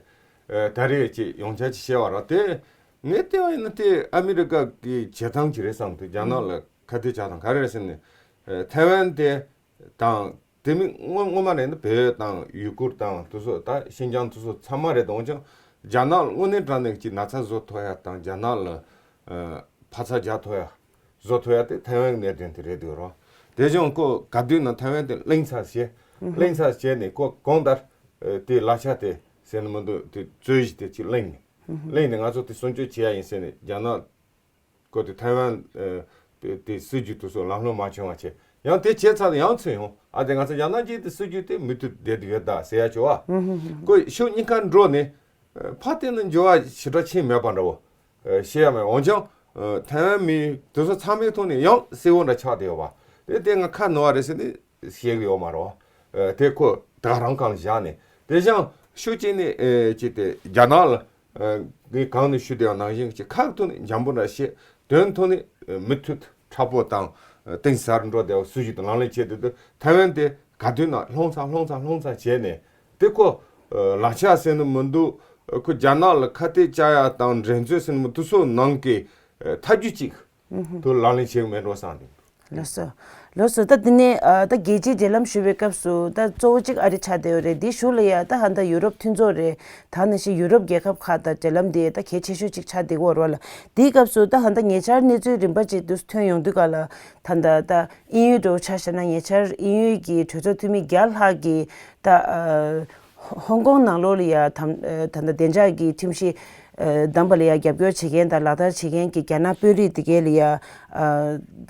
ཨེ་ད་རེས་ཅིག་ཡོངས་ཁྱབ་ཅིག་བཤད་པ་རེད་དེ། ངས་བལྟས་པ་ཡིན་ན་དེ་ཨ་མི་རི་ཀ་གི་བྱེད་སྟངས་ཅིག་རེད་བསམ་འདུག། རྒྱ་ནག་ལ་ཁ་གཏད་བཅག་སྟངས་ག་རེ་རེད་ཟེར་ན། ཨེ་ཐའེ་ཝན་དེ་དང་དེ་མིན་སྔོན་སྔོན་མ་རེད་ན་བོད་དང་ཡུ་གུར་དང་དེ་ཚོ་ད་ཤིན་ཅང་དེ་ཚོ་ཚང་མ་རེད། འོན་ཀྱང་རྒྱ་ནག་ལ་དངོས་གནས་དྲང་གནས་ཀྱི་ན་ཚ་བཟོ་ཐུབ་ཡ་དང་རྒྱ་ནག་ལ་ཨ་འཕར་ཚད་རྒྱག་ཐུབ་ཡ་བཟོ་ཐུབ་ཡ་དེ་ཐའེ་ཝན་གྱི་གནད་དོན་དེ་རེད་འདུག་རོ། དེ་བཞིན་ཁོ་ག་དུས་ན་ཐའེ་ཝན་དེ་གླེང་ཚར་བྱས། གླེང་ཚར་བྱས་ནས་ཁོ་གང་ལྟར་ཨ་དེ་ལག་ཆ་དེ་ཟེར་ན་མི་འདུག། དེ་རྩོད་གཞི་དེ་ཅིག་གླེང་ནས། གླེང་ནས་ང་ཚོ་དེ་སྲུང་སྐྱོབ་བྱེད་ཡ་ཡིན་ཟེར་ནས་རྒྱ་ནག་ཁོ་དེ་ཐའེ་ཝན་ཨ་དེ་དེ་སྲིད་ཇུས་དེ་ཚོ་ལམ་ལྷོང་མ་བྱུང་བ་བྱས། ཡང་དེ་བྱས་ཚར་ཡང་ཚུར་ཡོང་ཨ་དེ་ང་ཚོ་རྒྱ་ནག་གི་དེ་སྲིད་ཇུས་དེ་མུ་མཐུད་བསྡད་དུ་ཡོད་ད་ཟེར་ཡ་བྱུང་བ། ཁོ་ཕྱོགས་གཉིས་ཀ་འགྲོ་ནས་ཨ་ཕར་བལྟས་ན་འགྱུར་བ་ཞེ་དྲག་ཕྱིན་མེད་པ་འདྲ་བོ་ཨ་བཤད་ཡ་མེད། འོན་ཀྱང་ཨ་ཐའེ་ཝན་མི་དེ་ཚོ་ཚང་མའི་ཐོག་ནས་ཡང་གསལ་བོ་འདྲ་ཆགས་བསྡད་ཡོད་པ། དེ་དེ་ང་ཁ་ནོར་བ་རེད་ཟེར་ནས་བཤད་གི་ཡོད་མ་རེད། ཨ་དེ་ཁོ་ད་ག་རང་སྒང་ལ་བཞག་ནས་དེ་བཞིན་ཤུགས་ཆེ་ནས་ཨ་ཅིག་དེ་རྒྱ་ནག་ལ་ཨ་ངས་གང་ནས་ཞུ་བསྡད་པ་ནང་བཞིན་ཅིག་ཁ་ཐོག་ནས་འཇམ་པོ་འདྲ་བཤད། དོན་ཐོག་ནས་ཨ་མུ་མཐུད་མཁྲེགས་པོ་དང་ཨ་གཏིང་ཟབ་འགྲོ་བསྡད་པ་སྲིད་ཇུས་དེ་ལག་ལེན་བྱས་དུས་དེ་ཐའེ་ཝན་དེ་ག་དུས་ན་ལྷུང་ཚར་ལྷུང་ཚར་ལྷུང་ཚར་བྱས་ནས་དེ་ཁོ་ཨ་ལག་ཆ་ཟེར་ནི་མི་འདུག། ཁོ་རྒྱ་ནག་ལ་ཁ་གཏད་བཅག་ཡ་དང་འགྲན་རྩོད་ཟེར་ནི་མི་འདུག། སོ་ནང་གི་ཨ་ཐབས་ཇུས་ཅིག་དུ་ལག་ལེན་བྱེད་གི་མེད་འགྲོ་བསམ་གི་འདུག། ལགས་སོ། ལགས་སོ། ད་འདི་ནས་ཨ་ད་རྒྱལ་སྤྱིའི་འབྲེལ་ལམ་ཞུ་བའི་སྐབས་སུ་ད་གཙོ་བོ་གཅིག་ཨ་རི་ཆགས་བསྡད་ཡོད་རེད། འདིའི་གཞུག་ལ་ཡ་ད་ཧ་ད་ཡུ་རོབ་མཐུན་ཚོགས་རེད། ད་ནང་བཞིན་ཡུ་རོབ་རྒྱལ་ཁབ་ཁག་དང་འབྲེལ་ལམ་དེ་ད་གལ་ཆེ་ཤོས་གཅིག་ཆགས་བསྡད་ཀྱི་ཡོད་རེད་བ་ལ། དེའི་སྐབས་སུ་ད་ཧ་ད་ཉེ་ཆར་གནས་ཚུལ་རིམ་པ་ཅིག་ཏུ་ཐོན་ཡོང་དུས་ག་ལ་ད་ད་ད་དབྱིན་ཡུལ་འདྲ་བོ་ཆ་བཞག་ན་ཉེ་ཆར་དབྱིན་ཡུལ་གྱི་གྲོས་ཚོགས་འཐུས་མི་བརྒྱ་ལྷག་གིས་ད་ཨ། ཧོང་ཀོང་ནང་ལོགས་ལ་ཡ་ད་ད་ལྟ་བདེ་འཇགས་ཀྱི་ཁྲིམས་གཞི་ཨ་བསྡམས་པ་ལ་ཡ་རྒྱབ་སྐྱོར་བྱེད་མཁན་དང་ལག་བསྟར་བྱེད་མཁན་གྱི་རྒྱ་ནག་དཔོན་རིགས་དེ་གས་ལ་ཡ་ཨ་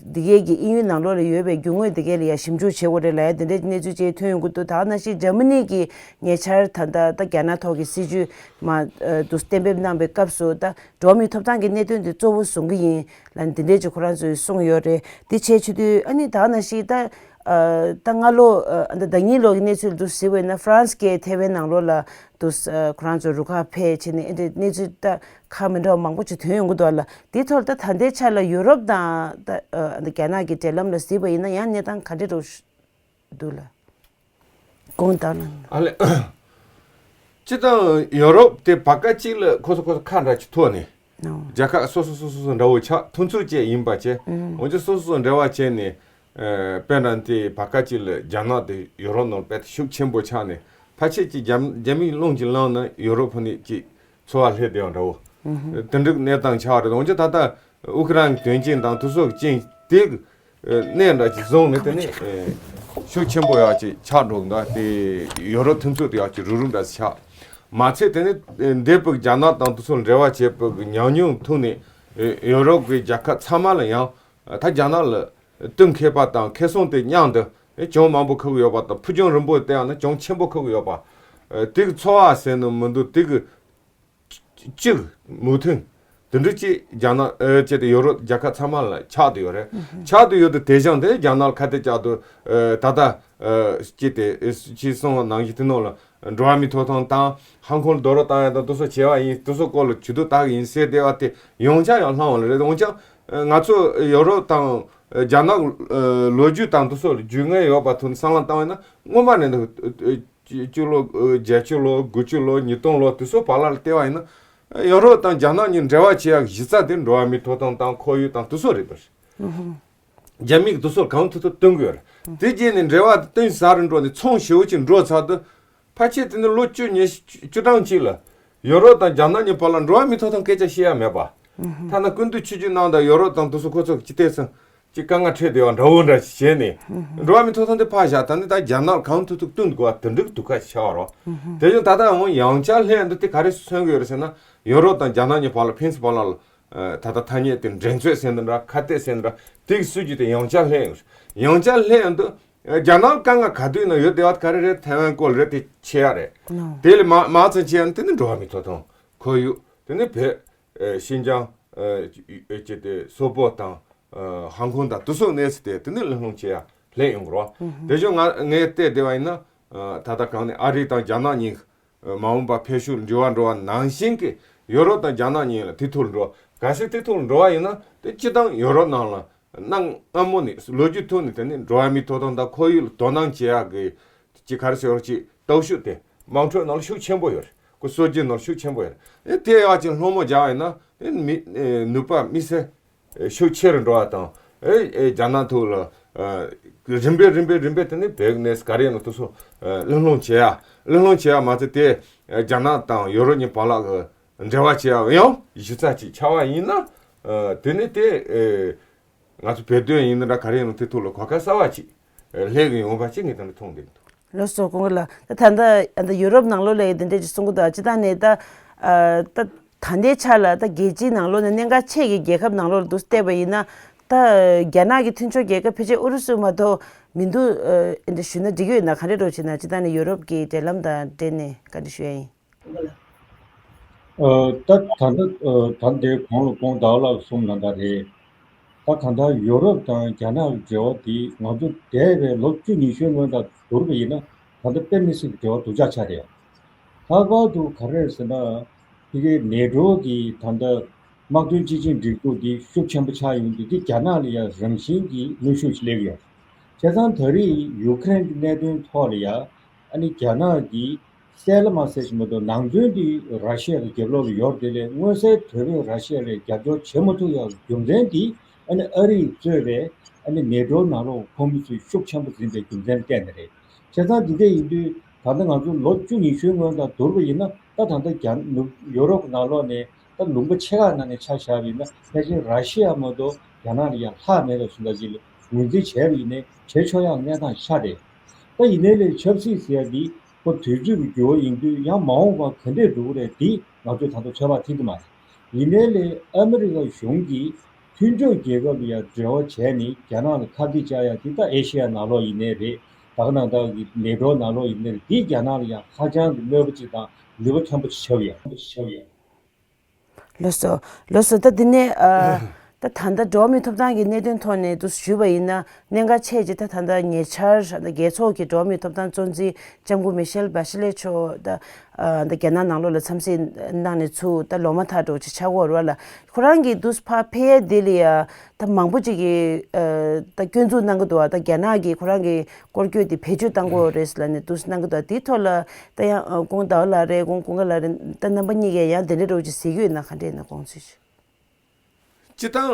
དེ་གས་ཀྱི་དབྱིན་ཡུལ་ནང་ལོགས་ལ་ཡོད་པའི་རྒྱུ་དངོས་དེ་གས་ལ་ཡ་ཞིབ་འཇུག་བྱེད་དགོས་རེད་ལབ་ཡ་དེ་འདྲའི་གནས་ཚུལ་ཅིག་ཐོན་ཡོང་གི་འདུག། ད་ནང་བཞིན་འཇར་མ་ནི་གིས་ཉེ་ཆར་ད་ལྟ་ད་རྒྱ་ནག་ཐོག་གི་སྲིད་ཇུས་མ་ཨ་དུ་གཏན་འབེབས་གནང་པའི་སྐབས་སུ་ད་འགྲོ་བ་མིའི་ཐོབ་ཐང་གི་གནད་དོན་དེ་གཙོ་བོ་བཟུང་གི་ཡིན་ལབ་འདི་འདྲའི་ཅིག་ཁོ་རང་ཚོས་གསུངས་ཡོད་རེད། དེ་བྱས་ཆེད་དུ་ཨ་ནི་ད་ནང་བཞིན་ད། ཨ་ད་སྔ་ལོ་ཨ་ད་ཟླ་གཉིས་ལོ་གི་གནས་ཚུལ་དུ་གཟིགས་པ་ཡིན་ན་ཧྥ་རན་སི་གིས་ཐའེ་ཝན་ནང་ལོགས་ལ་ དུ་ཁོ་རང་ཚོ་རུ་ཁག་ཕེབས་བྱས་ནས་ཨེ་འདྲའི་གནས་ཚུལ་ད་ཁག་མི་འདྲ་བ་མང་པོ་ཅིག་ཐོན་ཡོང་གི་འདུག་ལ། དེའི་ཐོག་ལ་ད་ད་ལྟའི་ཆ་ལ་ཡུ་རོབ་དང་ད་ཨ་རྒྱ་ནག་གི་འབྲེལ་ལམ་ལ་གཟིགས་པ་ཡིན་ན་ཡང་གནས་སྟངས་ག་འདྲ་འདྲ་བོ་འདུག་ལ། དགོངས་དག་ལ། ཨ་ལེ། སྤྱིར་བཏང་ཡོ་རོབ་དེ་བར་སྐབས་གཅིག་ལ་ཁོ་ཚོ་ཁོ་ཚོ་ཁ་འདྲ་ཅིག་ཐོག་ནས། ཨོ། རྒྱལ་ཁབ་སོ་སོ་སོ་སོ་སོ་འདྲ་བོ་ཆགས་མཐུན་ཚོགས་བཅས་ཡིན་པ་བྱས། ཨུམ། འོན་ཀྱང་སོ་སོ་སོ་འབྲེལ་བ་བྱས་ནས། ཨ། དཔེར་ན་དེ་བར་སྐབས་གཅིག་ལ་རྒྱ་ནག་དེ་ཡོ་རོབ་ནང་དཔེ་ཤུགས་ཆེན་པོ་ཆགས་ནས་ཕལ་ཆེར་གྱི་རྒྱ་རྒྱ་མིའི་རླུང་ཅིག་ལངས་ན་ཡོ་རོབ་ཕུ་ནས་ཅིག་འཚོ་བ་ལྷས་བསྡད་པ་འདྲ་བོ། ཨུམ། དེ་འདྲའི་གནས་སྟངས་ཆགས་རེད། འོན་ཀྱང་ད་ལྟ་ཨུ་ཁུ་རན་དོན་རྐྱེན་དང་དེ་ཚོ་རྐྱེན་དེ་གནས་འདྲ་ཅིག་བཟུང་ནས་དེ་ནས་ཤུགས་ཆེན་པོ་ཡག་ཅིག་ཆགས་འགྲོ་གི་འདུག་དེ་ཡོ་རོབ་མཐུན་ཚོགས་དེ་ཡག་ཅིག་རུག་རུག་འདྲ་ཅིག་ཆགས། མ་ཚད་དེ་ནས་འདས་པའི་རྒྱ་ནག་དང་དེ་ཚོ་འབྲེལ་བ་བྱས་པའི་ཉམས་མྱོང་ཐོག་ནས་ཡོ་རོབ་ཀྱི་རྒྱལ་ཁབ་ཚང་མ་ལ་ཡང་ད་རྒྱ་ནག་ལ་གཏིང་འཁེལ་པ་དང་ཁེ་བཟང་དེ་མཉམ་དུ་གྱོང་མང་པོ་ཁུར་གི་ཡོད་པ་དང་ཕུགས་རྒྱང་རིང་པོ་བལྟས་ཡང་ན་གྱོང་ཆེན་པོ་ཁུར་གི་ཡོད་པ། དེ་གི་ཚོར་བ་ཟེར་ནི་མི་འདུག་དེ་གི་གཅིག་མོས་མཐུན་དེ་འདྲ་ཅིག་རྒྱ་ནག་ཨ་བྱས་ཏེ་ཡོ་རོབ་རྒྱལ་ཁབ་ཚང་མ་ལ་ཆགས་བསྡད་ཡོད་རེད། ཆགས་བསྡད་ཡོད་དུས་དེ་བཞིན་དེ་རྒྱ་ནག་ལ་ཁ་གཏད་བཅག་དུས་ཨ་ད་ལྟ་ཨ་ཅི་སྟེ་ཅི་གསུངས་པ་ནང་བཞིན་དེ་ནང་ལ་འགྲོ་བ་མིའི་ཐོབ་ཐང་དང་ཧང་ཀོང་ལ་རྡོག་རོལ་བཏང་ཡ་དང་དེ་ཚོ་བྱས་པ་ཡིན། དེ་ཚོ་སྐོར་ལ་ཇུས་གཏོགས་བཏང་གི་ཡིན་ཟེར་བསྡད་པ་དེ་ཡང་བསྐྱར་ཡང་ལྷང་བ་ལ་རེད། འོན་ཀྱང་ང་ཚོ་ཡོ་རོབ་དང་རྒྱ་ནག་ལོ་རྒྱུས་དང་དེ་ཚོ་ལ་རྒྱུས་མངའ་ཡོད་པ་ཐོག་ནས་བསམ་བློ་བཏང་བ་ཡིན་ན་སྔོན་མ་ནས་འདུག་བཅུ་ལོ། བརྒྱད་ཅུ་ལོ། དགུ་བཅུ་ལོ། ཉིས་སྟོང་ལོ་དེ་ཚོ་བར་ལ་བལྟས་པ་ཡིན་ན། ཡོ་རོབ་དང་རྒྱ་ནག་གཉིས་འབྲེལ་བ་བྱེད་ཡག་གཞི་རྩ་དེ་འགྲོ་བ་མིའི་ཐོབ་ཐང་དང་ཁོར་ཡུག་དང་དེ་ཚོ་རེད་པ། རྒྱ་མིས་དེ་ཚོ་གང་ཐུབ་ཐུབ་སྟོན་གི་ཡོད་རེད། དེ་རྗེས་ནས་འབྲེལ་བ་དེ་ཏིང་ཟ་རུ་འགྲོ་ནས་ཚོང་ཞེ་པོ་ཅིག་འགྲོ་ཚར་དུས། ཕལ་ཆེར་དེ་ནི་ལོ་བཅུ་ཉི་ཤུ་བཅུ་གྲངས་ཅིག་ལ་ཡོ་རོབ་དང་རྒྱ་ནག་གཉིས་བར་ལ་འགྲོ་བ་མིའི་ཐོབ་ཐང་སྐད་ཆ་བཤད་ཡ་མེད་པ། ཐ་ན་སྐུ་མདུན་ཆིབས་བསྒྱུར་གནང་དང་ཡོ་རོབ་དང་དེ་ཚོ་ཁོ་ཚོ་ཅི་ལྟས་སོང་། ཅིག་དཀའ་ངལ་འཕྲད་བསྡད་པ་འདྲ་བོ་འདྲ་ཞིག་བྱས་ནས། འགྲོ་བ་མིའི་ཐོབ་ཐང་དེ་ཕར་བཞག་ད་ནི་ད་རྒྱ་ནག་གང་ཐུབ་ཐུབ་བསྟུན་དགོས་པ་དེ་འདྲའི་སྡུག་ཁ་ཤར་བ་རོ། དེ་བཞིན་ད་ལྟ་འོང་ཡང་བསྐྱར་སླེབས་ཡོང་དུས་དེ་ག་རེ་མཚོན་གི་ཡོད་རེད་ཟེར་ན། ཡོ་རོབ་དང་རྒྱ་ནག་གཉིས་བར་ལ་ཕན་ཚུན་བར་ལ་ད་ལྟ་ཐ་སྙད་དེ་འགྲན་རྩོད་ཟེར་འདི་འདྲ་ཁ་གཏད་ཟེར་འདི་འདྲ་དེ་གི་སྲིད་ཇུས་དེ་ཡང་བསྐྱར་སླེབས་ཡོང་། ཡང་བསྐྱར་སླེབས་ཡོང་དུས་རྒྱ་ནག་དཀའ་ངལ་ག་དུས་ན་ཡོད་དེ་བ་ག་རེ་རེད། ཐའེ་ཝན་སྐོར་རེད། དེ་ཆེ་ཡ་རེད། དེ་ལས་མ་མ་ཚང་ཆེ་ཡ་ནི་དེ་ནི་འགྲོ་བ་མིའི་ཐོབ་ཐང་ཁོར་ཡུག་དེ་ནི་བོད། ཨེ་ཤིན་ཅང་། ཨེ་ཅེ་དེ་སོག་པོ་དང་། ཨེ་ཧང་ཀོང་དང་དེ་སོགས་གནས་ཚུལ་དེ་དེ་ནི་ལྷུང་ལྷུང་བྱེད་ཡ་ལྷད་ཡོང་གི་རོ། དེ་བཞིན་ང་ངས་བལྟས་བསྡད་པ་ཡིན་ན། ཨེ་ད་ལྟ་གང་ནས་ཨ་རི་དང་རྒྱ་ནག་གཉིས་མ་འོངས་པ་ཕན་ཕྱོགས་འགྱུར་བ་འགྲོ་བ་ནང་བཞིན་གྱི་ཡོ་རོབ་དང་རྒྱ་ནག་གཉིས་ལ་དེ་ཐོག་འགྲོ། གལ་སྲིད་དེ་ཐོག་འགྲོ་བ་ཡིན་ན་དེ་སྤྱི་བཏང་ཡོ་རོབ་ནང་ལ་གནའ་སྔ་མོ་ནས་ལོ་རྒྱུས་ཐོག་ནས་དེ་ནི་འགྲོ་བ་མིའི་ཐོབ་ཐང་དང་ཁོར་ཡུག་ལ་དོ་སྣང་བྱེད་ཡག་གི་ཅིག་ག་རེ་ཟེར་བ་ཅིག་སྟོབས་ཤུགས་དེ་དམངས་ཁྲོད་ནང་ལ་ཤུགས་ཆེན་པོ་ཡོད་རེད། ཁོ་སྲོལ་རྒྱུན་ནང་ལ་ཤུགས་ཆེན་པོ་ཡོད་རེད། ཨེ་དེ་ཡག་ཅིག་སློང་མོ་རྒྱག་པ་ཡིན་ན་དེ་མི་ཨེ་ནུས་པ་དམིགས་བསལ་ཨེ་ཤུགས་ཆེ་རུ་འགྲོ་བ་དང་། ཨེ་ཨེ་རྒྱ་ནག་ཐོག་ལ་ཨེ་རིམ་པས་རིམ་པས་རིམ་པས་དེ་ནི་བོད་ཀྱི་གནས་ག་རེ་ཡིན་ན་དེ་ཚོ་ཨེ་གླེང་སློང་བྱེད་ཡ། གླེང་སློང་བྱེད་ཡ་མ་ཚད་དེ་ཨེ་རྒྱ་ནག་དང་ཡོ་རོབ་གཉིས་བར་ལ་གི་འབྲེལ་བ་བྱེད་ཡ་ཡང་གཞི་རྩ་ཅིག་ཆགས་པ་ཡིན་ན། ཨེ་དེ་ནི་དེ་ཨེ། ང་ཚོ་བོད་དོན་ཡིན་ན་འདྲ་ག་རེ་ཡིན་ན་དེ་ཐོག་ལ་གོ་སྐབས་གསར་བ་ཅིག་སླེབས་ཀྱི་ཡོང་བ་ཅིག་ངས་དེ་འདྲ་མཐོང་གི་འདུག་ལགས་སོ། སྐུ་ངོ་ལགས། ད་ད་ལྟ་ཨ་ད་ཡུ་རོབ་ནང་ལོགས་ལ་ཡི་དེ་འདྲས་ཅིག་གསུང་གི་འདུག་ཨ་ཅི་ད་ནས་ད་ཨ་ད་ད་ལྟའི་ཆ་ལ་ད་རྒྱལ་སྤྱིའི་ནང་ལོགས་ནས་གནད་འགག་ཆེ་གི་རྒྱལ་ཁབ་ནང་ལོགས་ལ་འདུག་བལྟས་པ་ཡིན་ན། ད་རྒྱ་ནག་གི་མཐུན་ཕྱོགས་རྒྱལ་ཁབ་ཕལ་ཆེར་ཨུ་རུ་སུ་མ་གཏོགས་མི་འདུག་ཨ་འདི་ཞུས་ན་འགྲིག་གི་ཡོད་ན། ག་འདྲས་འགྲོ་བྱེད་ན་ཅི་ད་ནས་ཡུ་རོབ་ཀྱི་འབྲེལ་ལམ་དང་འབྲེལ་ནས་ག་འདྲས་ཞུ་ཡ་ཡིན། ཨ་ད་ད་ལྟ་ཨ་ད་ལྟའི་གོང་ལ་ཁོང་ཟླ་བ་ལགས་གསུངས་ན་ད་རེད། ད་གང་ལྟར་ཡོ་རོབ་དང་རྒྱ་ནག་གི་འབྲེལ་བ་འདི་ང་ཚོ་འདས་པའི་ལོ་བཅུ་ཉི་ཤུའི་སྔོན་དང་བསྡུར་བ་ཡིན་ན་ད་ལྟ་དཔེ་མི་སྲིད་ཀྱི་འབྲེལ་བ་སྡུག་ཅག་ཆགས་རེད། ལྷག་པར་དུ་ག་རེ་རེད་ཟེར་ན། ཕ་གིའི་ནེ་ཏྲོ་གི་ད་ལྟ་དམག་དོན་སྤྱི་ཆིངས་སྒྲིག་འཛུགས་འདི་ཤུགས་ཆེན་པོ་ཆགས་ཡོང་དུས་འདི་རྒྱ་ནག་ལ་ཡང་རང་བཞིན་གྱིས་གནོན་ཤུགས་ཤིག་སླེབས་ཡོད། བྱས་ཙང་ད་རེས་ཡུ་ཁུ་རེན་གྱི་གནད་དོན་ཐོག་ལ་ཡང་ཨ་ནི་རྒྱ་ནག་གིས་གསལ་ལ་མ་གསལ་ཞིག་མ་གཏོགས་ནང་དོན་འདི་ར་ཤི་ཡ་གི་རྒྱབ་ལོགས་ལ་ཡོད་རེད་དེ་ལས་མངོན་གསལ་དོད་པོས་ར་ཤི་ཡ་ལ་རྒྱབ་སྐྱོར་བྱེད་མ་ཐུབ་ཡག་རྒྱུ་མཚན་འདི་ཨ་ནི་ཨ་རིས་གཙོས་པའི་ཨ་ནི་ནེ་ཏྲོའི་ནང་ལོགས་ཁོང་མི་ཚོས་ཤུགས་ཆེན་པོ་འཛིན་པའི་རྒྱུ་མཚན་བརྟེན་ནས་རེད། བྱས་ཙང་འདི་འདྲ་ཡིན་དུས་ད་ལྟ་ང་ཚོ་ལོ་བཅུ་ཉི་ཤུའི་སྔོན་དང་བསྡུར་བ་ཡིན་ན་ད་ད་ལྟ་རྒྱ་ནུབ་ཡོ་རོབ་ནང་ལོགས་ནས་ད་ལུང་པ་ཆེ་ཁག་ནང་ནས་ཆ་བཞག་པ་ཡིན་ན་ཕལ་ཆེར་ར་ཤི་ཡ་མ་གཏོགས་རྒྱ་ནག་ལ་ཡང་ལྷག་མེད་པ་བཟོ་འདྲ་ཅིག་ལ་ངོས་འཛིན་བྱས་པ་ཡིན་ནའི་བྱེད་ཆོག་ཡག་གནས་སྟངས་ཆགས་རེད། ད་ཡིན་ནའི་ལས་ཆབ་སྲིད་ཟེར་ཡ་འདི་ཁོ་དུས་ཚོད་ཀྱི་འགྱུར་བ་ཡིན་དུས་ཡང་མ་འོངས་པ་ག་འདྲས་འགྲོ་གི་རེད་འདི་ང་ཚོས་ད་དུང་ཚོད་དཔག་ཐིག་གི་མ་རེད། ཡིན་ནའི་ལས་ཨ་མི་རི་ཀ་གཞུང་གིས་མཐུན་ཕྱོགས་རྒྱལ་ཁབ་ལ་ཡང་འབྲེལ་བ་བྱས་ནས་རྒྱ་ནག་ལ་ཁ་གཏད་བཅག་ཡ་འདི་ད་ཨེ་ཤེ་ཡ་ནང་ལོགས་ཡིན་ནའི་རེད། ད་ག་ནང་བཞིན་གྱི་ནེ་ཏྲོ་ནང་ལོགས་ཡིན་ནའི་རེད། འདིས་རྒྱ་ནག་ལ་ཡང་ཧ་ཅང་གི་གནོད་པ་ཅིག་དང་ནུས་པ་ཐོན་པོ་ཅིག་ཆགས་ཡོད། ལགས་སོ། ལགས་སོ། ད་འདི་ནས་ཨ་ ད་ད་ལྟ་འགྲོ་བ་མིའི་ཐོབ་ཐང་གི་གནད་དོན་ཐོག་ནས་འདུག་ཞུས་པ་ཡིན་ན། གནད་འགག་ཆེ་ཆེ་ད་ད་ལྟ་ཉེ་ཆར་ད་རྒྱལ་ཚོགས་ཀྱི་འགྲོ་བ་མིའི་ཐོབ་ཐང་གཙོ་འཛིན་ལྕམ་སྐུ་མི་ཤེལ་བྷ་ཤི་ལེ་མཆོག་ད་ཨ་ད་རྒྱ་ནག་ནང་ལོགས་ལ་འཚམས་གཟིགས་གནང་ནས་ཚུར་ད་ལོ་མ་ཐག་འགྲོ་ཅིག་ཆགས་ཀྱི་ཡོད་རེད་བ་ལ། ཁོ་རང་གི་འདུག་ཕར་ཕེབས་ཡས་དེ་ལ་ཡ་ད་མང་པོ་ཅིག་གིས་ཨ་ད་སྐྱོན་འཛུགས་གནང་གི་འདུག་བ། ད་རྒྱ་ནག་གིས་ཁོ་རང་གི་སྐོར་སྐྱོད་དེ་བེད་སྤྱོད་བཏང་གི་ཡོད་རེད་ཟེར་ལབ་ནས་འདུག་གནང་གི་འདུག་དེའི་ཐོག་ལ་ད་ཡང་ཨ་ཀོང་ཟླ་བ་ལགས་རེད། ཀོང་ཀུན་དགའ་ལགས་རེད། ད་རྣམ་པ་གཉིས་ཀས་ཡང་དེ་འདྲའི་འདྲ་བོ་ཅིག་ཟེར་གྱི་ཡོད་ན་ག་འདྲས་ཡིན་ན་དགོངས་ཚུལ་ཞུ། སྤྱིར་བཏང་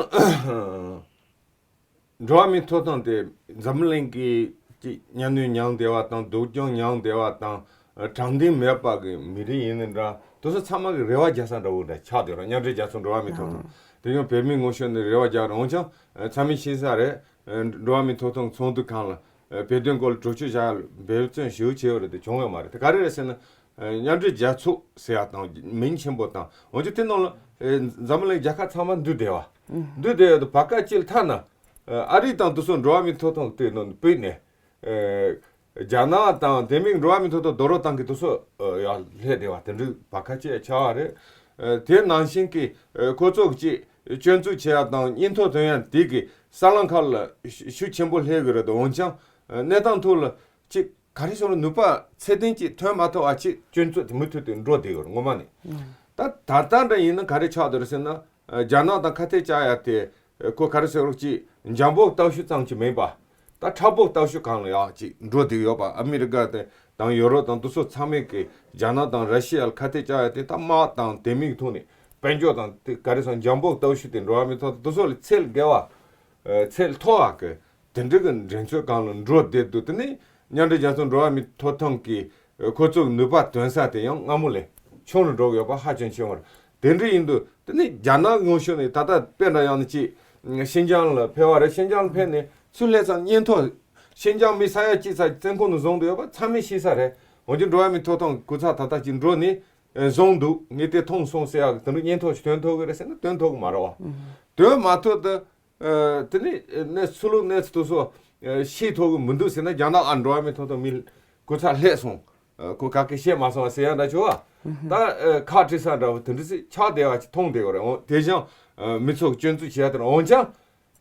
འགྲོ་བ་མིའི་ཐོབ་ཐང་དེ་འཛམ་གླིང་གི་ཅིག་གཉའ་གནོན་མྱངས་བསྡད་པ་དང་། སྡུག་སྦྱོང་མྱངས་བསྡད་པ་དང་། དྲང་བདེན་མེད་པ་གི་མི་རིགས་ཡིན་ནི་འདྲ། དེ་ཚོ་ཚང་མ་གི་རེ་བ་རྒྱག་ས་འདྲ་བོ་འདྲ་ཆགས་བསྡད་རེད། མཉམ་འབྲེལ་རྒྱལ་ཚོགས་འགྲོ་བ་མིའི་ཐོབ་ཐང་དེ་ཡང་བོད་མིའི་ངོ་ཤེས་ནས་རེ་བ་རྒྱག་རེད། འོན་ཀྱང་ཚང་མས་ཤེས་ས་རེད། འགྲོ་བ་མིའི་ཐོབ་ཐང་ཚོགས་འདུ་སྒང་ལ་བོད་དོན་སྐོར་ལ་གྲོས་ཆོད་བཞག་ཡ་ལ་འབད་བརྩོན་ཞེ་པོ་བྱས་ཡོད་རེད། དེ་བྱུང་ཡོད་མ་རེད། དེ་ག་རེ་རེད་ཟེར་ན། མཉམ་འབྲེལ་རྒྱལ་ཚོགས་ཟེར་ཡ་དང་མིང་ཆེན་པོ་དང་། འོན་ཀྱང་དེ་ནང་ལ་འཛམ་གླིང་རྒྱལ་ཁབ་ཚང་མ་འདུས་བསྡད་པ། འདུས་བསྡད་ཡོད་དུས་བར་སྐབས་ཅིག་ལ་ཐ་ན་ཨ་རི་དང་དེ་ཚོ་འགྲོ་བ་མིའི་ཐོབ་ཐང་དེ་ནང་བུད་ནས། རྒྱ་ནག་དང་དེ་མིན་འགྲོ་བ་མིའི་ཐོབ་ཐང་རྡོག་རོལ་བཏང་མཁན་དེ་ཚོ་ཡར་སླེབས་བསྡད་པ་དེ་འདྲའི་བར་སྐབས་ཅིག་ཆགས་པ་རེད། དེ་ནང་བཞིན་གྱི་ཁོ་ཚོ་གཅིག་སྐྱོན་འཛུགས་བྱེད་ཡ་དང་སྙན་ཐོ་ཐོན་ཡ་དེ་གི་གསར་ལམ་ཁག་ལ་ཤུགས་ཆེན་པོ་སླེབས་ཀྱི་རེད། འོན་ཀྱང་གནས་སྟངས་ཐོག་ལ་གཅིག་ག་རེ་ཟེར་ན། ནུས་པ་ཚད་ལྡན་ཅིག་ཐོན་མ་ཐུབ་པ་ཅིག་སྐྱོན་འཛུགས་དེ་མུ་མཐུད་དུ་འགྲོ་བསྡད་ཡོད་རེད། ངོ་མ་ནས། ད་ད་ལྟ་འདྲ་ཡིན་ན་ག་རེ་ཆགས་བསྡད་རེད་ཟེར་ན། རྒྱ་ནག་དང་ཁ་གཏད་བཅག་ཡ་དེ་ཁོ་ག་རེ་ཟེར་རོགས་ཅིག་འཇམ་པོ་ལྟ་ཞིབ་ཙམ་ཅིག་མིན་པ། ད་མཁྲེགས་པོ་ལྟ་ཞིབ་སྒང་ལ་ཡག་ཅིག་འགྲོ་བསྡད་ཡོད་པ། ཨ་མི་རི་ཀ་དེ་དང་ཡོ་རོབ་དང་དེ་ཚོ་ཚང་མས་ཀྱི་རྒྱ་ནག་དང་ར་ཤི་ཡ་ལ་ཁ་གཏད་བཅག་ཡ་དེ་ད་དམག་དང་དེ་མིན་གྱི་ཐོག་ནས་དཔལ་འབྱོར་དང་དེ་ག་རེ་ཟེར་འཇམ་པོ་ལྟ་ཞིབ་དེ་འགྲོ་བ་མིའི་ཐོབ་ཐང་དེ་ཚོ་ལ་ཚད་བརྒལ་བ། ཚད་མཐོ་བ་གི་དེ་འདྲ་གི་འགྲན་རྩོད་སྒང་ལ་འགྲོ་བསྡད་འདུག་དེ་ནི་མཉམ་འབྲེལ་རྒྱལ་ཚོགས་འགྲོ་བ་མིའི་ཐོབ་ཐང་གི་ཁོ་ཚོའི་ནུས་པ་ཐོན་ས་དེ་ཡང་སྔ་མོ་ལས་ཆུང་རུ་འགྲོ་གི་ཡོད་པ་ཧ་ཅང་ཆེན་པོ་རེད། དེ་འདྲ་ཡིན་དུས་དེ་ནི་རྒྱ་ནག་ངོས་ཕྱོགས་ནས་ད་ལྟ་དཔེ་འདྲ་ཡང་ནི་ཅིག་ཤིན་ཅང་ལ་ཕེབས་པ་རེད། ཤིན་ཅང་ལ་ཕེབས་ནས་ཚུར་སླེབས་ཙང་སྙན་ཐོ་ཤིན་ཅང་མི་ས་ཡ་གཅིག་ཙམ་བཙོན་ཁང་ནང་བཟུང་བསྡད་ཡོད་པ་ཚང་མས་ཤེས་ས་རེད། འོན་ཀྱང་འགྲོ་བ་མིའི་ཐོབ་ཐང་སྐུ་ཚབ་ད་ལྟ་ཅིག་འགྲོ་ནས་བཟུང་འདུག་ངས་དེ་མཐོང་སོང་ཟེར་ཡག་དེ་འདྲ་སྙན་ཐོ་ཞིག་ཐོན་ཐུབ་ཀྱི་རེད་ཟེར་ན་ཐོན་ཐུབ་ཀྱི་མ་རེད་བ། ཐོན་མ་ཐུབ་དུས། ཨ། དེ་ནས་གནས་ཚུལ་ལུགས་གནས་ཚུལ་དེ་ཚོ་ཨ་ཤེས་ཐུབ་ཀྱི་མི་འདུག་ཟེར་ན། རྒྱ་ནག་ཨ་འགྲོ་བ་མིའི་ཐོབ་ཐང་མི་སྐུ་ཚབ་སླེབས་སོང་། ཨ། ཁོ་ག་གེ་བཤད་མ་སོང་བ་ཟེར་ཡག་འདྲ་བྱུང་བ། ད་ཨ་ཁག་དཀྲི་ས་འདྲ་བོ་དེ་འདྲ་ཞིག་ཆགས་བསྡད་པ་ཅིག་མཐོང་བསྡད་ཡོད་རེད། འོ་དེ་བཞིན་ཨ་མི་ཚོ་སྐྱོན་འཛུགས་བྱེད་ཡག་དེ་འོན་ཀྱང་